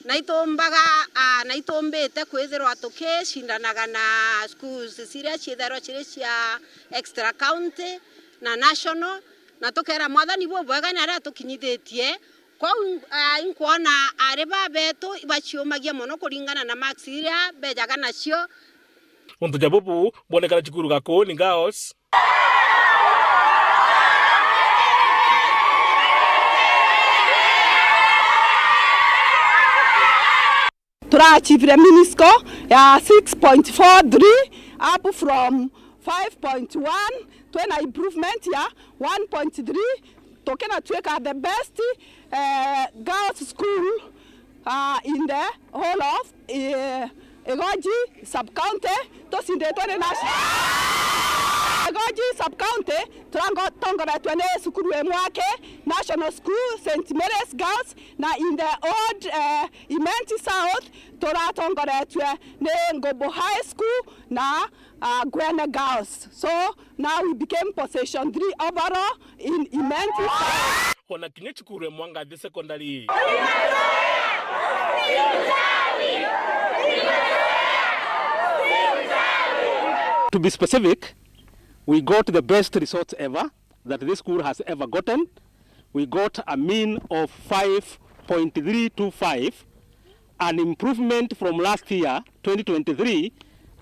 na itumbaga, ah, na itumbite kwithirwa tukicindanaga na schools ciria ciithairwa ciri cia extra county na national, na tukera Mwathani bubwega ni aria atukinyithitie. Kwou, ah, inkwona ari babetu ibaciumagia mono kuringana na marks iria bejaga nacio. Untu ja bubu bwonekana cukuru Gakuuni Girls. Turachievire mean score ya six point four three up from five point one, twina improvement ya one point three, tukinatuika the best, eh, girls school, ah, in the whole of, eh, Igoji sub-county, tucinditwe ni national. Igoji sub-county, turango-, tongoretwe ni cukuru imwe aki, National School, Saint Mary's Girls, na in the old, eh, Imenti South, turatongoretwe ni Ngobo High School na, ah, Gwene Girls. So, now we became position three overall in Imenti South. Ona kinya cukuru ya Mwangathi Secondary. To be specific, we got the best results ever that this school has ever gotten. We got a mean of five point three two five, an improvement from last year, twenty twenty-three,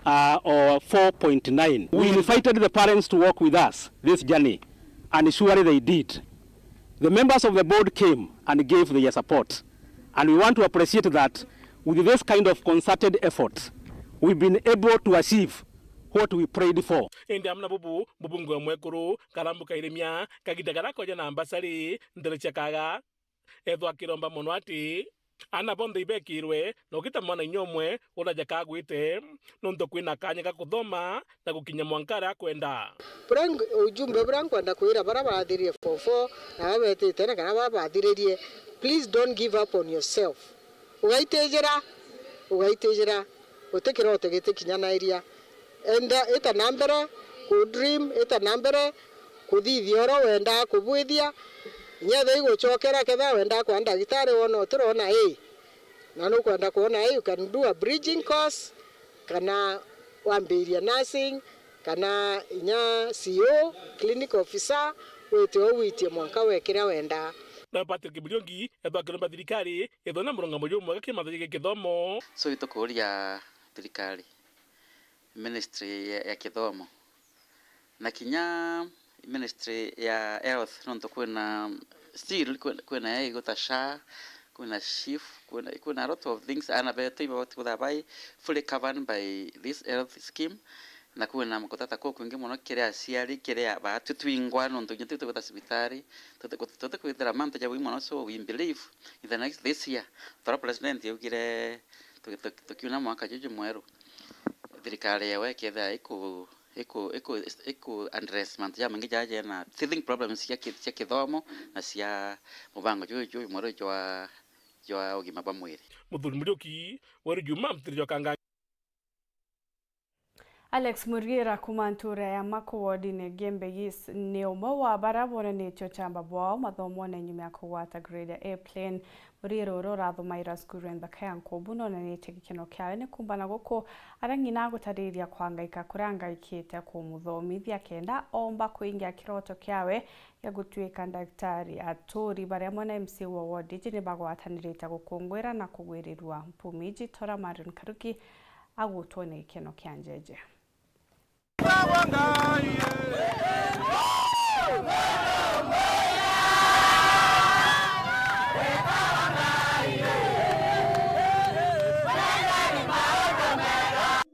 uh, or four point nine. We invited the parents to walk with us this journey, and surely they did. The members of the board came and gave their support, and we want to appreciate that with this kind of concerted effort, we've been able to achieve what we prayed for. Indi amwe na bubu, mubunge wa mwekuru, Karambu Kairemia, kagiita karia akoja na mbasari ntere cia Kaga, ethwa akiromba mono ati aana bonthe ibekirwe, na ugita mwana inya umwe uraja kagwite, nontu kwina kanya ga kuthoma na gukinya mwanka aria akwenda. Buria ng-, ujumbe buria nkwenda kwira baria bathiririe form four, na baria betite na kana baria bathiririe, please don't give up on yourself. Ugaitijira, ugaitijira, uti kiroto gitikinyanairia. Enda, ita na mbere ku dream, ita na mbere kuthithia uria wendaa kubwithia. Inya ethira igucokera, kethira wendaa kwa ndagitari, wona utirona ii, na nukwenda kwona ii, you can do a bridging course, kana wambiria nursing, kana inya C O, clinic officer, wite uu witie mwanka we kiria wendaa. Na Patrick Muriungi ethwa akiromba thirikari ethwa na murungamo jumwega kimathia gia kithomo. So, itukuria thirikari, ministry ya, ya kithomo, na kinya ministry ya health, nontu kwina still, kwina, kwina ya iguta SHA, kwina SHIF, kwina, kwina a lot of things, aana betu ibabati kwithirwa bai fully covered by this health scheme, na kwina kutata kukwingi mono kiri aciari, kiri a-, baatu twingwa, nontu kinya tiu tukwita cibitari, tuti-, tuti-, tutikwithira mantu ja bui mono, so we believe in the next, this year, tara president augire, tuki-, tuki-, tukiuna mwaka juju mweru, thirikari yewe ikethira iku-, iku-, iku-, iku address mantu jamaingi jaja jena teething problems cia ki-, cia kithomo na cia mubango juju, juju mweru jwa, jwa ugima bwa mwiri. Muthuri Muriuki, Weru Juma, Mutiri jwa Kanga. Alex Muriira kuuma ntuura ya Mako wodine Gembe East ni umwe wa baria bonanitie uchamba bwao mathomone nyuma ya kugwata grade ya A plain. Muriira uria urathomaira cukuru nthaka ya Nkubu nonanitie gikeno kiawe ni kuumbana guku aria ng'ina agutariria kwangaika kuria angaikite kumuthomithia kenda oomba kuingia kiroto kiawe gia gutuika ndagitari. Aturi baria amwe na M C A wa ward iji ni bagwatanirite gukunguira na kugwirirua. Mpumiji Tora Marion Karuki agutwonia gikeno kia njeje.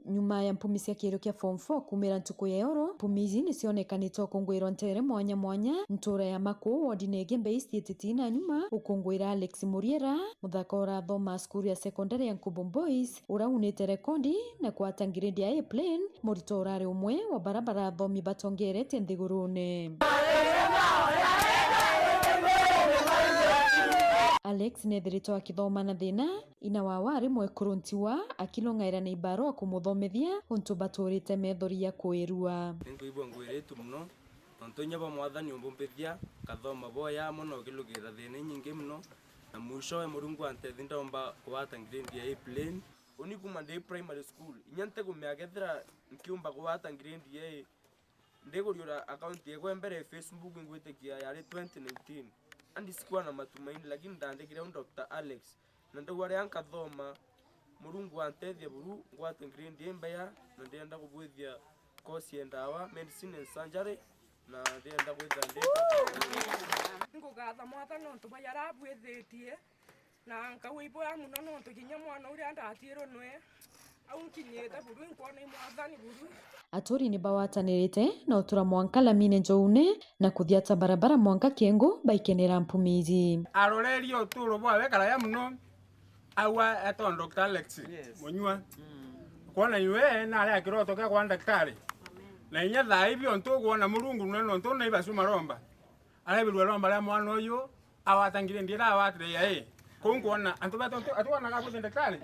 Nyuma ya mpumi cia kiiru kia form four kuumira ntuku ya oro. Mpumi iji nicionekanite ukungwirwa nteere mwanya mwanya ntuura ya Maku, wodine ya Igembe East, Ititi na Nyuma, ukungwira Alex Muriera, muthaka urathoma cukuru ya sekondari ya Nkubu Boys, ura unite rekondi na kwata ngiredi ya A plain, murito urari umwe wa bara barathomi batongeretie nthigurune. Alex neethiritwe akithoma na thina, ina wawe ari mwekuru ntiwa, akilong'aira na ibarua kumuthomethia untu baturite methori ya kwirua. Ninkwigua ngwiritu mono, nontu inya bwa Mwathani umbumbithia, nkathoma bwega mono, ukilugirira thina inyingi mono, na mwishowe Murungu antethi ndaumba kugwata ngiredi ya A plain. Uni kuma ndi primary school, inya ntigumea kethira nkiumba kugwata ngiredi ya A, ndiguriura account yekwa mbere ya Facebook, ngwitikia yari twenty nineteen. Andi sikuwa na matumaini, lakini ndandikire u Doctor Alex, na ndauga riria nkathoma, Murungu antethia buru, ngwate grade imbea, na ndienda kubwithia course ya ndawa, medicine and surgery, na ndienda kwithira ndi. Ngugatha Mwathani nontu bwa jaria abwithitie. Na nkauga iboya mono nontu kinya mwana uria ndatiirwe nwe au nkinyite buru, inkwona i Mwathani buru. Aturi ni bawatanirite na utura mwanka lamine njoune na kuthiata barabara mwanka Kiengu baikenera mpumi iji. Arorerie uturo bwawe karaya mono, au a-, etwa Doctor Alex Munyua. Kwona iwe nari akiroto kia kwa ndagitari. Na inya thaa ibi ontu ukwona Murungu nwe nontu na ibacu maromba. Arebirwe romba ria mwana uyu, awata ngiredi ira awatire ya A. Kuu nkwona antu betu atu-, atuonaga bwite ndagitari?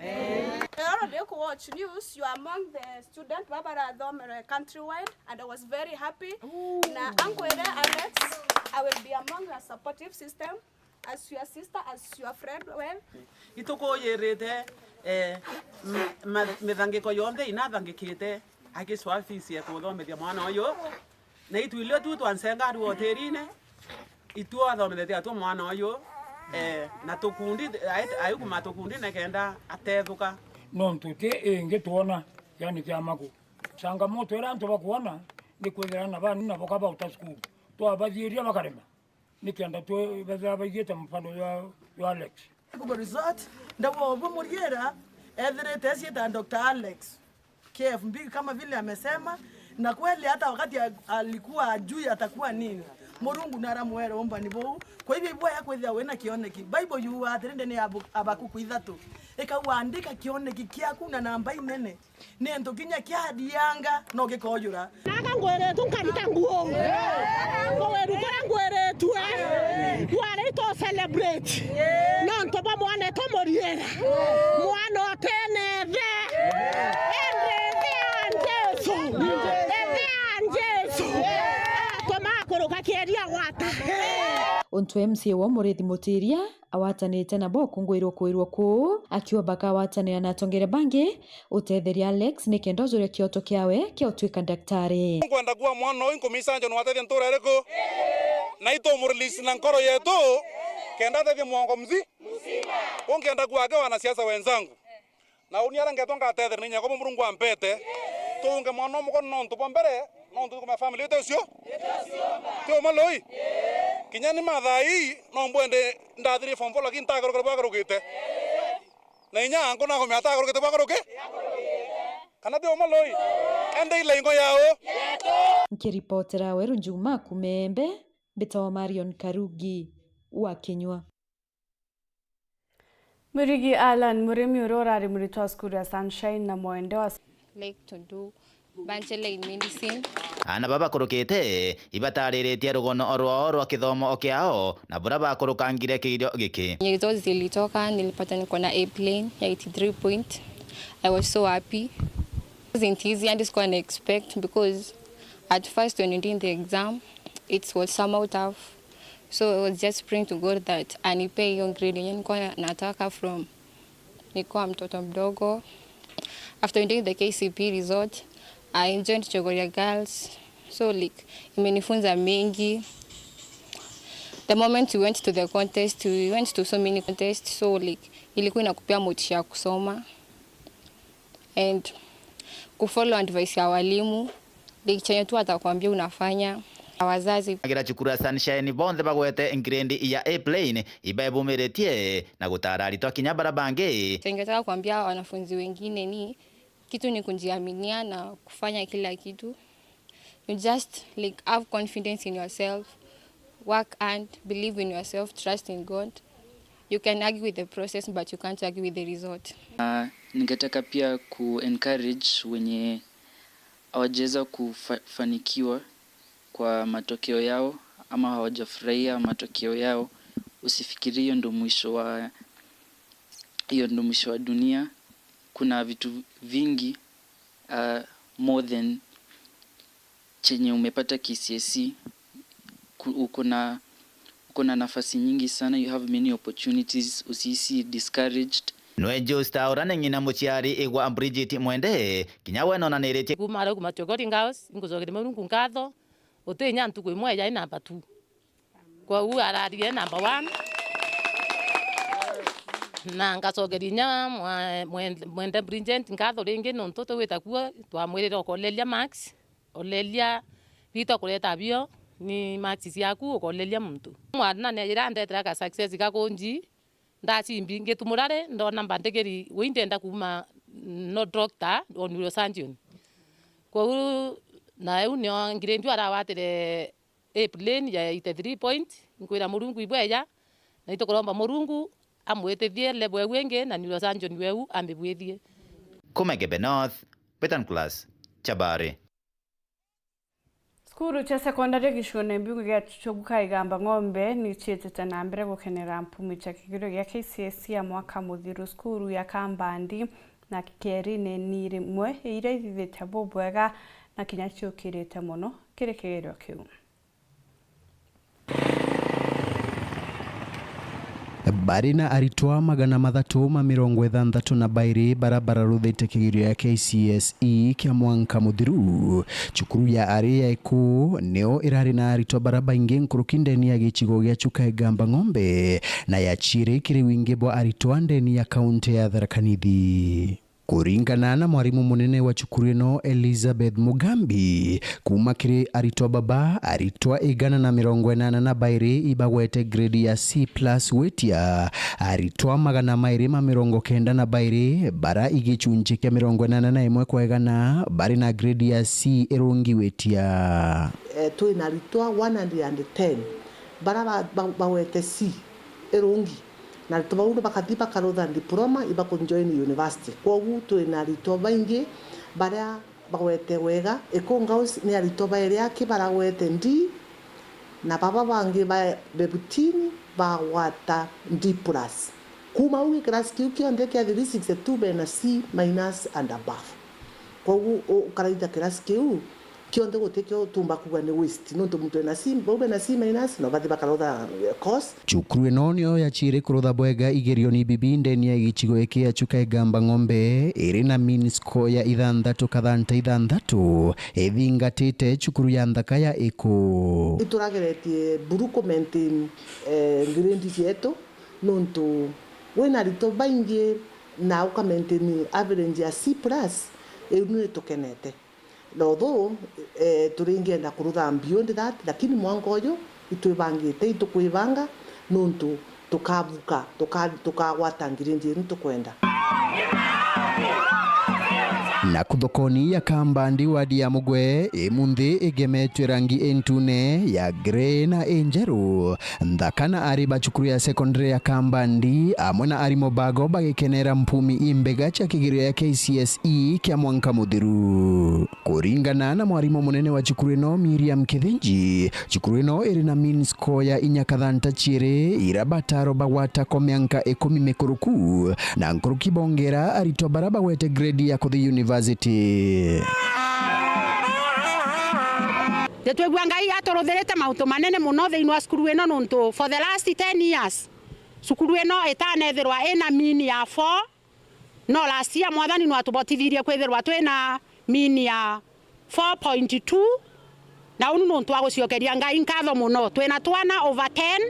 Oro ndi ku watch news, you are among the student baba barathomere countrywide, and I was very happy. Na ankwire Alex, I will be among a supportive system as your sister, as your friend, well. Itukuyirite, eh, m-, ma-, mithangiko yonthe inathangikite akicwa fees ya kuthomithia mwana uyu. Na itu ilio tu twancenga ari wotirine, itu athomethetie atwo mwana uyu, eh, na tukundi, ai-, aikuma tukundi nikenda atethuka. Nontu ti ingi twona, yani kia Maku. Changamoto iria antu bakwona ni kwithira na bani na boka bauta cukuru. Twabathiiria bakarema. Nikenda twe-, bethira baigite mfano jwa, jwa Alex. Kugo Resort, ndauga ubu Muriera ethirite eciita Doctor Alex, K F B kama vile amesema, na kweli hata wakati a-, alikuwa ajui atakuwa nini, Murungu naramwere umbani buu. Kwa hivyo, ibwaya kwithia wina kioneki. Bible yuuga atiri, ndene ya Abu-, Abakuku ithatu, ikauga, andika kioneki kiaku na namba inene. Ni antu kinya kiathianga no gikoyura. Naga ngwiritwe nkaruta nguo. Kuwiru kuria ngwiritwe. Kwari to celebrate. Nontu bwa mwana etu Muriera. Mwana utene ithe. Indi ithe ya Jesu. Ithe ya Jesu. Atuma akuruka kieria gwata. Untu M C A wa Murithi Mutiria awatanite nabo ukungwirwa kwirwa kuu, akiuga bakawatanira na atongeria bangi utetheria Alex nikenda ujuria kioto kiawe kia utuika ndagitari. Nkwenda kuuga mwana uyu nkumica njo nwatethia ntura iriku? Na itumurelease na nkoro yetu kenda atethie mwongo mzi-, ungienda kuuga ake wanasiasa wenzangu. Na uni aria ngetwa ngatethera ni nyakwa Murungu ampete. Tuunge mwana umwe nontu bwa mbere, nontu tukumenya family yetu icio. Ti uma lui. Kinya ni mathaa ii, no mbwende ndathiri form four, lakini ntagarukire bwagarukite. Na inya angu nakumenya atagarukite bwagaruki. Kana ti uma lui. Ende ile ingo yao. Nkiripotera Weru Njuma kuuma Embe, mbitawa Marion Karugi wa Kinyua. Murigi Allan Murimi, uria urari muritwa wa cukuru ya Sunshine na mwende wa like to do bachelor in medicine. Aana baba bakurukite ibatariritie rugono rwao rwa kithomo kiao na buria bakurukangire kiirio giki. Results zilitoka, nilipata niko na A plain ya eighty-three point. I was so happy. It wasn't easy, and sikuwa na expect because at first when we did the exam, it was somehow tough. So I was just praying to God that anipe hiyo grade yenye nilikuwa nataka from nikuwa mtoto mdogo. After we did the K C P E result, I joined Chogoria Girls. So, like, imenifunza mengi. The moment we went to the contest, we went to so many contests. So, like, ilikuwa inakupea motisha ya kusoma. And kufollow advice ya walimu, like chenye tu atakwambia unafanya. Wazazi. Agira cukuru ya Sunshine bonthe bagwete grade ya A plain, ibaebumiritie na gutara aritwa kinya bara bangi. Chenye ningetaka kuambia wanafunzi wengine ni Kitu ni kujiaminia na kufanya kila kitu. You just, like, have confidence in yourself, work and believe in yourself, trust in God. You can argue with the process, but you can't argue with the result. Ah, ningetaka pia ku encourage wenye hawajaweza kufanikiwa kwa matokeo yao ama hawajafurahia matokeo yao, usifikirie hiyo ndo mwisho wa, hiyo ndo mwisho wa dunia. Kuna vitu vingi, ah, more than chenye umepata K C S E. Ku-, uko na, uko na nafasi nyingi sana, you have many opportunities, usihisi discouraged. Nwe Josta Orane ng'ina muciari igwa Bridget Mwende, kinya we nonaniritye. Kuuma riu, kuuma Chogori Girls, ingucokeria Murungu nkatho, uti inya ntuku imwe yai number two. Kwou ararire number one. Na ngacokeria inya mwa-, Mwende, Mwende Bridget nkatho ringi nontu twigwita kuo, twamwirira ukoleria marks. Oleria, riitwa kureta bio, ni marks ciaku, ukoleria muntu. Mwana ni ajira andetera ka success ga kunji, ndacimbi, ngitumura ri, ndona mbandigiri, wi ndenda kuuma no doctor or neurosurgeon. Kwou, na eu nio ngirindi arawatire A plain ya eighty three point, nkwira Murungu ibweya, na itukuromba Murungu amwitithie level eu ingi na neurosurgeon weu ambibwithie. Kuma Igembe North, Betan Class, Chabari. Cukuru cia sekondari gicione mbiu gia Chuchugu ka Igamba Ng'ombe ni ciitite na mbere gukenera mpumi cia kigerio gia K C S E ya mwaka muthiru. Cukuru ya Kambandi na Kikerine ni rimwe iria ithithite bubwega na kinya ciukirite mono kiri kigerio kiu. Bari na aritwa magana mathatu ma mirongo ithanthatu na bairi bara bararuthite kigerio ya K C S E kia mwanka muthiru. Cukuru ya ari ya Iku nio irari na aritwa bara baingi nkuruki ndeni ya gicigo gia Chuka Igamba Ng'ombe na ya ciiri kiri wingi bwa aritwa ndeni ya kaunti ya Tharaka Nithi. Kuringana na mwarimu munene wa cukuru ino, Elizabeth Mugambi, kuuma kiri aritwa baba, aritwa igana na mirongo inana na bairi ibagwete grade ya C plus gwitia aritwa magana mairi ma mirongo kenda na bairi, bara igicunci kia mirongo inana na imwe kwa igana bari na grade ya C irungi gwitia. Eh, twina aritwa one hundred and ten bara ba-, ba-, bagwete C irungi. Na aritwa bau bakathi bakarutha diploma, ibakunjoin university. Kwogu twina aritwa baingi baria bagwete wega. Ikunga House ni aritwa bairi aki baragwete D, na baba bangi ba fifteen bagwata D plus. Kuuma au gikirasi kiu kionthe kia three sixty-two bena C minus and above. Kwogu u-, ukaraitha kirasi kiu kionthe gutikio utumba kuuga ni waste, nontu muntu ena C, bau bena C minus, no bathi bakarutha, eh, course. Cukuru ino nio ya ciiri kurutha bwega igerioni bibi ndeni ya gicigo giki ya Chuka Igamba Ng'ombe, iri na mean score ya ithanthatu kathanta ithanthatu, ithingatite cukuru ya nthaka ya Iku. Iturageretie buru ku maintain, eh, grade cietu, nontu wina aritwa baingi na uka maintain average ya C plus, iu ni tukenete. Although, eh, turingienda kurutha beyond that, lakini mwanka uju itwibangite, itukwibanga nontu tukabuka, tuka-, tukagwata ngirindi iri tukwenda. Naku thokoni ya Kambandi wadi ya Mugwe, imunthi igemetwe rangi intune, ya grey na injeru. Nthaka na ari ba cukuru ya secondary ya Kambandi amwe na arimu bago bagikenera mpumi imbega cia kigerio ya K C S E kia mwanka muthiru. Kuringana na mwarimu munene wa cukuru ino, Miriam Kithinji, cukuru ino iri na mean score ya inya kathanta ciiri, ira bataro bagwata ko mianka ikumi mikuruku, na nkuruki bongera aritwa bara bagwete grade ya kuthi university. Nitwigua Ngai aturuthirite mauntu manene mono thiini wa cukuru ino, nontu for the last ten years, cukuru ino itanethirwa ina mean ya four, no last year Mwathani no atubotithirie kwithirwa twina mean ya four point two, na uu nontu wa guciokeria Ngai nkatho mono. Twina twana over ten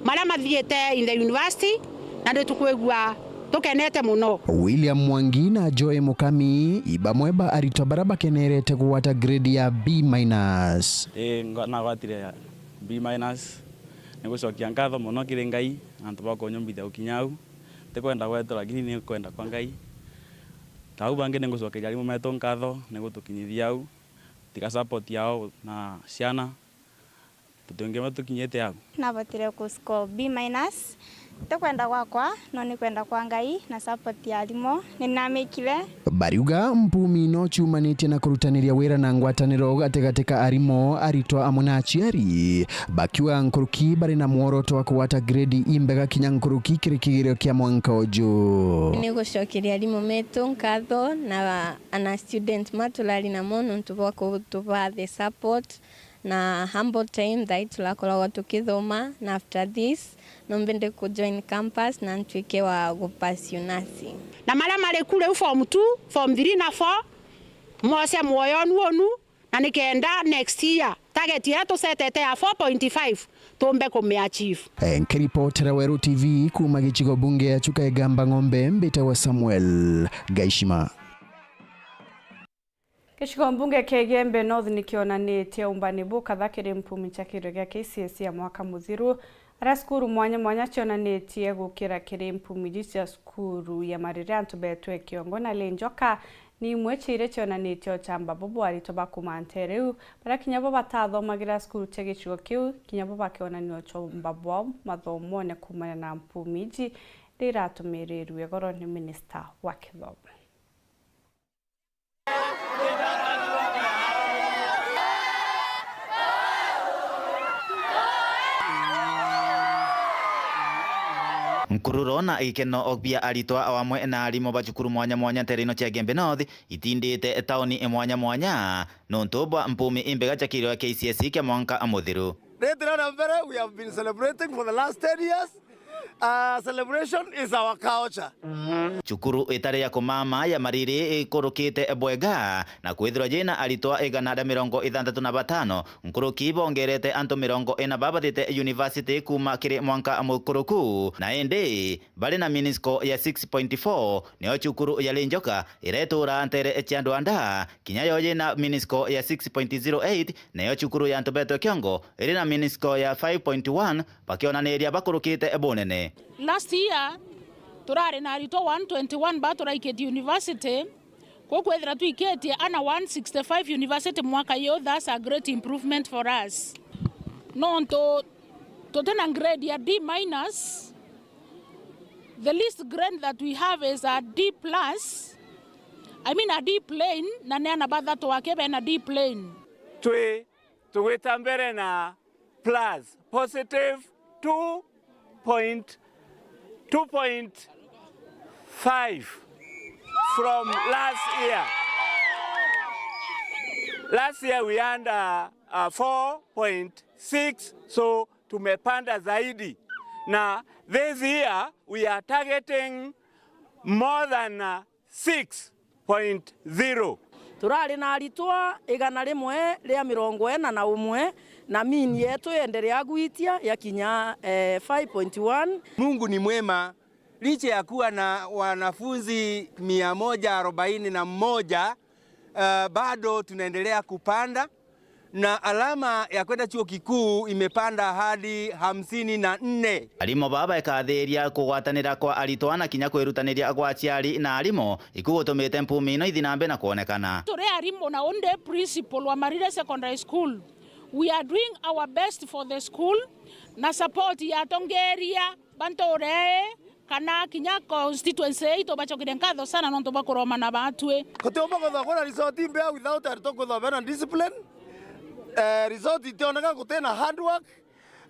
maria mathiite in the university, na nitukwigua tukenete mono. William Mwangi na Joy Mukami i bamwe ba aritwa bara bakenerete kugwata grade ya B minus. Ii, nga-, nagwatire B minus. Ni gucokia nkatho mono kiri Ngai antu ba kunyumbithia gukinya au. Ntikwenda gwetwa, lakini ni kwenda kwa Ngai. Tau bangi ni ngucokeria arimu metu nkatho ni gutukinyithia au, tiga support yao na ciana, tutingima tukinyite au. Nabotire ku score B minus. Ti kwenda gwakwa, no ni kwenda kwa Ngai na support ya arimu ni namikire. Bariuga mpumi no ciumanitie na kurutaniria wira na ngwataniro gatigati ka arimu, aritwa amwe na aciari, bakiuga nkuruki bari na mworoto wa kugwata grade imbega kinya nkuruki kiri kigerio kia mwanka uju. Ni gucokeria arimu metu nkatho na ana student ma turari namo nontu bwa kutuba the support na humble time thaa ii turakoragwa tukithoma, na after this no mbende ku join campus na ntwike wa gu pursue nursing. Na maria mari ku riu form two, form three na four, mwoce mwoyo nu unu, na nikenda next year target iria tusetete ya four point five tumbe kumiachieve. Eh, nkiripotera Weru T V kuuma gicigo bunge ya Chuka Igamba Ng'ombe, mbitawa Samuel Gaishima. Gicigo mbunge kia Igembe North nikionanitie umbani bukatha kiri mpumi cia kigerio gia K C S E ya mwaka muthiru, aria cukuru mwanya mwanya cionanitie gukira kiri mpumi iji cia cukuru ya Mariri antu betwe Kiongo na Lenjoka. Ni imwe cia iria cionanitie uchamba bubu aritwa ba kuuma ntere iu, baria kinya bo batathomagira cukuru cia gicigo kiu, kinya bo bakionania uchamba bwao mathomone kuumania na mpumi iji, iria iratumirirue igoro ni minista wa kithomo. Nkururo na gikeno bia aritwa o amwe na arimu ba cukuru mwanya mwanya ntere ino cia Igembe North itindite tauni mwanya mwanya nontu bwa mpumi imbega cia kigerio K C S E kia mwanka muthiru. Riri na mbere, we have been celebrating for the last ten years. Uh, celebration is our culture. Cukuru itari ya kumama ya Mariri ikurukite bwega na kwithirwa yina aritwa igana ria mirongo ithantatu na batano nkuruki, bongerete antu mirongo ina babathite university kuuma kiri mwanka mukuruku, na indi bari na minisco ya six point four, niyo cukuru ya Lenjoka iria ituraa ntere cia Ndwanda, kinya yo yina minisco ya six point zero eight, nayo cukuru ya antu betwe Kiongo iri na minisco ya five point one, bakionaniria bakurukite bunene. Last year, turari na aritwa one twenty-one ba turaikitie university, kuu kwithira twikitie ana one sixty-five university mwaka uyu, that's a great improvement for us. Nontu tutina grade ya D minus, the least grade that we have is a D plus, I mean a D plain, na ni ana bathatu ake bena D plain. Twi tugwita mbere na plus, positive two point, two point five from last year. Last year we had, uh, uh, four point six, so tumepanda zaidi. Na this year we are targeting more than, uh, six point zero. Turari na aritwa igana rimwe ria mirongo ina na umwe, na mean yetu yenderea gwitia ya kinya, eh, five point one. Mungu ni mwema, licha ya kuwa na wanafunzi mia moja arobaini na moja, uh, bado tunaendelea kupanda. Na alama ya kwenda chuo kikuu imepanda hadi hamsini na nne. Arimu baba baikathiria kugwatanira kwa aritwa na kinya kwirutaniria gwa aciari na arimu, iku gutumite mpumi ino ithi na mbere na kwonekana. Turi arimu na undi principal wa Marire Secondary School, we are doing our best for the school na support ya atongeria ba ntuura ii kana kinya constituency ii, tubacokeria nkatho sana nontu bwa kuromana batwi. Gutiumba kwithwa kwina result imbea without aritwa kwithwa bena discipline. Eh, result itioneka gutina hard work.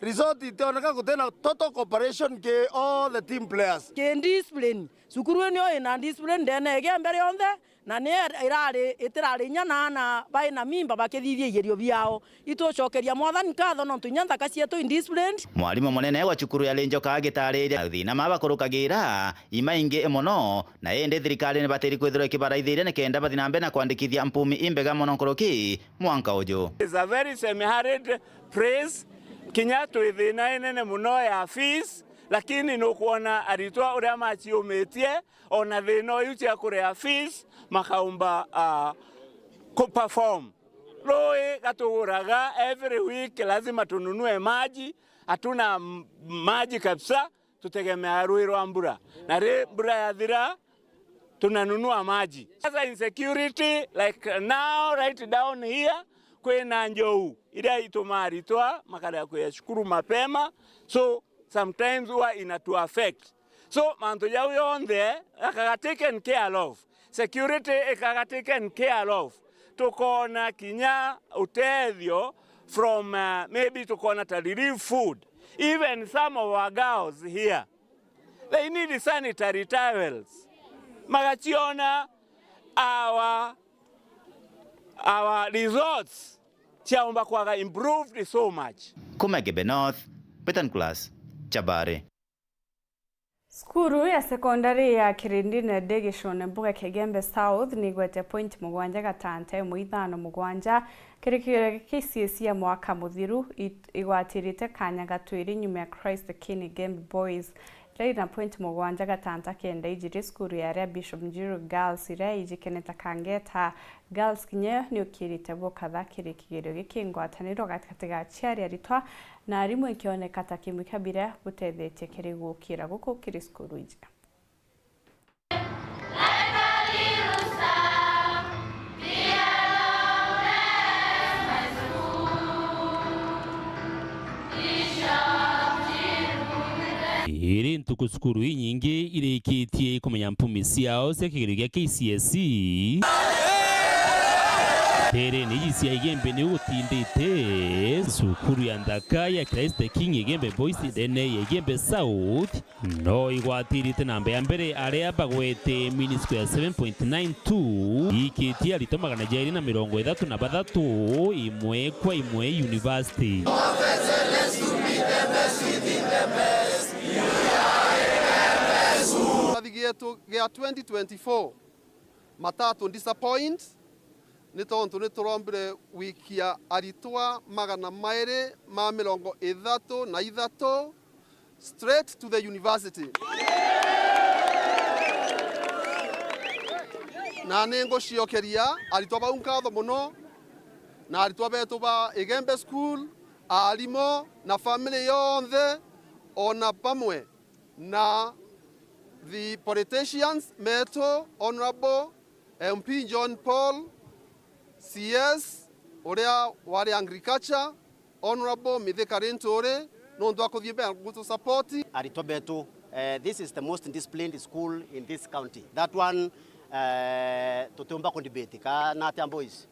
Result itioneka gutina total cooperation ki all the team players. Ki discipline. Cukuru ii niyo ina discipline ndene ya Igembe rionthe. Na ni irari, itirari inya na ana bai na mimba bakithithia igerio biao. Itucokeria Mwathani nkatho nontu inya nthaka cietu indisciplined. Mwarimu munene wa cukuru ya Lenjoka agitariria thina ma bakurukagira imaingi mono, na indi thirikari ni batiri kwithirwa ikibaraithiria nikenda bathi na mbere na kwandikithia mpumi imbega mono nkuruki mwanka uju. It's a very semi-arid place. Kinya twi thina inene mono ya fees, lakini nukwona aritwa uria maciumitie, ona thina uyu cia kuria fees makaumba, ah, ku perform. Rui gatuguraga every week, lazima tununue maji, hatuna m-, maji kabisa, tutegemea rui rwa mbura. Na ri mbura yathira, tunanunua maji. Sasa insecurity, like now, right down here, kwina njou iria itumaa aritwa makarega kuya cukuru mapema, so sometimes huwa inatu affect. So mantu jau yonthe akaga taken care of, security ikaga taken care of, tukoona kinya utethio from, uh, maybe tukoona ta relief food. Even some of our girls here, they need sanitary towels. Magaciona our, our results ciaumba kwaga improved so much. Kuma Igembe North, Peter Nicholas, Chabari. Cukuru ya sekondari ya Kirindine ndi gicone mbuga kia Igembe South ni igwete point mugwanja gatanta imwe ithano mugwanja kiri kigerio gia K C S E ya mwaka muthiru, it-, igwatirite kanya ga twiri nyuma ya Christ the King Igembe Boys, iria iri na point mugwanja gatanta kenda ijiri. Cukuru ya aria Bishop Njiru Girls iria ijikene ta Kangeta Girls kinya yo ni ukirite bukatha kiri kigerio giki. Ngwataniro gatigati ga aciari, aritwa na arimu ikioneka ta kimwe kia biria butethetie kiri gukira guku kiri cukuru iji. Iri ntuku cukuru inyingi irikitie kumenya mpumi ciao cia kigerio gia K C S E. Nteerene iji cia Igembe ni gutindite cukuru ya nthaka ya Christ the King Igembe Boys ndene ya Igembe South no igwatirite namba ya mbere aria bagwete mean score ya seven point nine two, ikitie aritwa magana jairi na mirongo ithatu na bathatu, imwe kwa imwe university. Kirathi gietu gia twenty twenty-four matatu disappoint, ni tontu ni turombire gwikia aritwa magana mairi ma mirongo ithatu na ithatu straight to the university. Na ni nguciokeria aritwa bau nkatho mono, na aritwa betu ba Igembe School, aarimu na family yonthe, ona bamwe na the politicians metu, Honourable M P John Paul, C S uria wari agriculture, Honourable Mithika Linturi, nontu akuthii mbere gutu support. Aritwa betu, eh, this is the most disciplined school in this county. That one, eh, tutiumba ku debate, kana atia boys?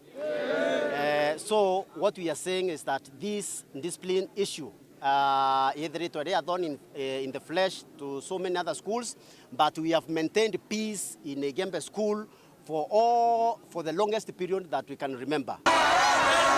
Eh, so what we are saying is that this discipline issue, uh, ithiritwe ri a thorn in, eh, in the flesh to so many other schools, but we have maintained peace in Igembe School for all, for the longest period that we can remember.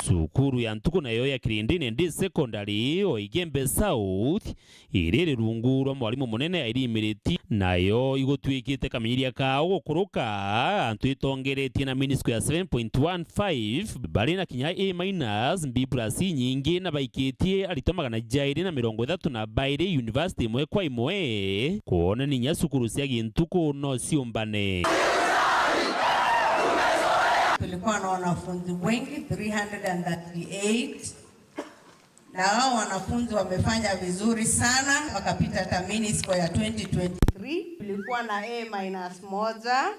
Cukuru ya ntuku nayo ya Kirindine ndi secondary o Igembe South iri rungu rwa mwarimu munene Irene Miriti, nayo igutwikite kamenyiria kao gukuruka, antu itongeretie na mean score ya seven point one five, bari na kinya A minus, B plus inyingi, na baikitie aritwa magana jairi na mirongo ithatu na bairi university imwe kwa imwe, kwonania inya cukuru cia gintuku no ciumbane. Tulikuwa na wanafunzi wengi, three hundred and thirty-eight. Na hao wanafunzi wamefanya vizuri sana, wakapita hata mean score ya twenty twenty-three. Tulikuwa na A minus moja.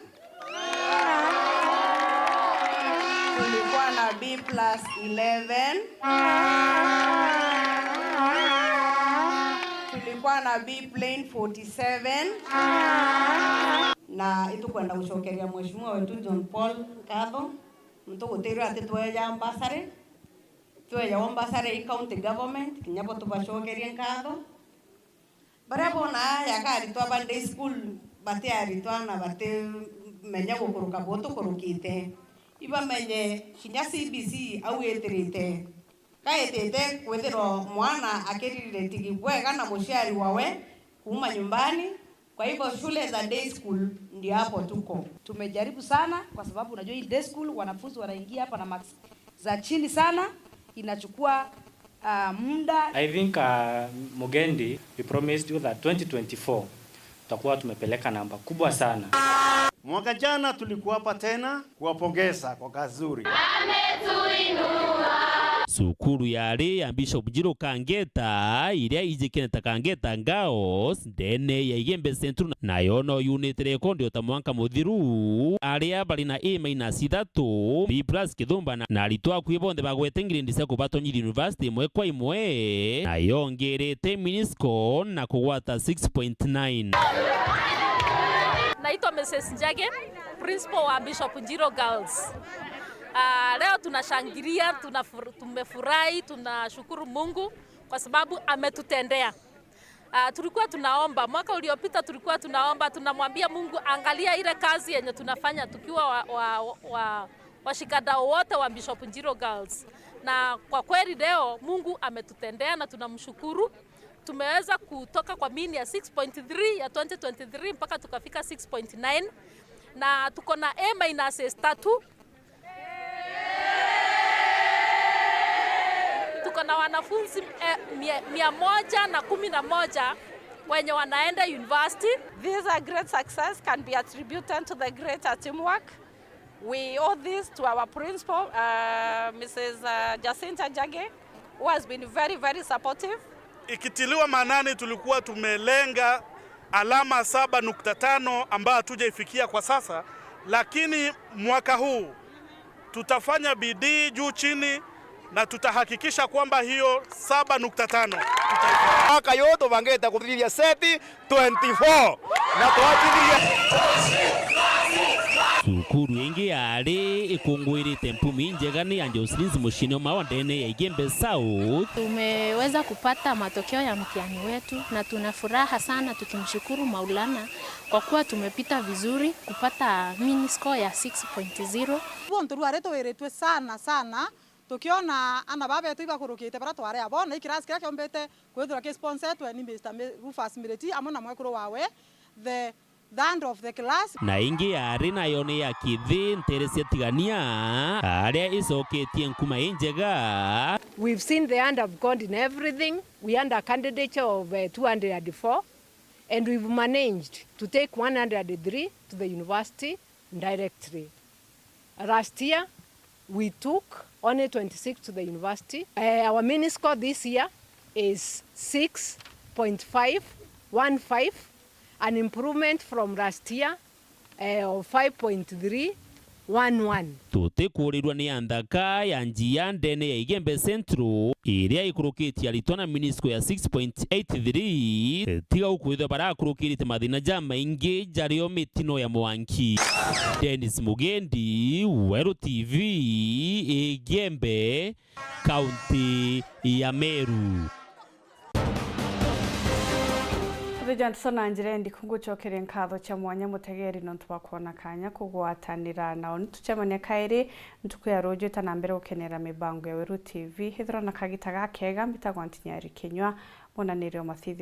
Tulikuwa na B plus eleven. Tulikuwa na B plain forty-seven. Na itukwenda gucokeria Mheshimiwa wetu John Paul nkatho, nontu gutirwe ati tweja bursary. Tweja bursary i county government, kinya bo tubacokerie nkatho. Baria bona yaka aritwa ba day school bati aritwa na batimenya gukuruka bo tukurukite, ibamenye kinya C B C au itirite. Ka itite kwithirwa mwana akiririre tigi bwega na muciari wawe kuuma nyumbani, Kwa hivyo shule za day school ndio hapo tuko. Tumejaribu sana kwa sababu unajua hii day school wanafunzi wanaingia hapa na marks za chini sana, inachukua, ah, muda. I think, uh, Mugendi, we promised you that twenty twenty-four tutakuwa tumepeleka namba kubwa sana. Mwaka jana tulikuwa hapa tena kuwapongeza kwa kazi nzuri. Ametuinua. Cukuru yari ya Bishop Njiro Kangeta, iria ijikene ta Kangeta Girls, ndene ya Igembe Central, nayo no yunite rekondi o ta mwanka muthiru, aria bari na A minus ithatu, B plus kithumba na, na aritwa akui bonthe bagwete ngiredi cia kubatonyithia university imwe kwa imwe, na yongerete minisco na kugwata six point nine. Naitwa Missus Njage, principal wa Bishop Njiro Girls. Ah, leo tunashangilia, tunafur-, tumefurahi, tunashukuru Mungu kwa sababu ametutendea. Ah, tulikuwa tunaomba, mwaka uliopita tulikuwa tunaomba, tunamwambia Mungu, angalia ile kazi yenye tunafanya tukiwa wa, wa, wa, washikadau wote wa Bishop Njiro Girls. Na kwa kweli leo Mungu ametutendea na tunamshukuru. Tumeweza kutoka kwa mean ya six point three ya twenty twenty-three mpaka tukafika six point nine. Na tuko na A minuses tatu. Tuko na wanafunzi, eh, mia, mia moja na kumi na moja wenye wanaenda university. This, uh, great success can be attributed to the greater teamwork. We owe this to our principal, uh, Missus, uh, Jacinta Njage, who has been very, very supportive. Ikitiliwa maanani, tulikuwa tumelenga alama saba nukta tano ambayo hatujaifikia kwa sasa, lakini mwaka huu tutafanya bidii juu chini na tutahakikisha kwamba hiyo saba nukta tano tutaifikia. Mwaka yuu tubangite kuthithia seti twenty-four na twatithia. Cukuru ingi yari ikunguirite mpumi injega ni ya Jocelyn's Mucine Omawa ndene ya Igembe South. Tumeweza kupata matokeo ya mtihani wetu na tuna furaha sana, tukimshukuru Maulana kwa kuwa tumepita vizuri kupata mean score ya six point zero. Ruo nturwari tuwiritwe sana sana, tukiona ana babetu ibakurukite bara twari abo, na ikirasi kiria kiombite kwithirwa ki sponsoretwe ni Mister Mi-, Rufus Miriti amwe na mwekuru wawe, the third of the class. Na ingi yari nayo ni ya Kithi ntere cia Tigania, aria icoketie nkuma injega. We've seen the hand of God in everything. We had a candidature of, uh, two hundred four, and we've managed to take one hundred three to the university directly. Last year, we took only twenty-six to the university. Eh, our mean score this year is six point five one five, an improvement from last year, eh, of five point three one one. Tutikuurirua ni ya nthaka ya njia ndene ya Igembe Central, iria ikurukitie aritwa na mean score ya six point eight three, tiga ukwithwa barakurukirite mathina jamaingi jario mitino ya mwanki. Dennis Mugendi, Weru T V, Igembe, kaunti ya Meru. Kuthijantiso na njira indiku ngucokeria nkatho cia mwanya mutegeri nontu bwa kwona kanya kugwatanira nao. Nitucemania kairi ntuku ya ruju, ita na mbere gukenera mibango ya Weru T V. Ithirwa na kagita gakega, mbitagwa Ntinyari Kinyua, mwonanirio mathithio.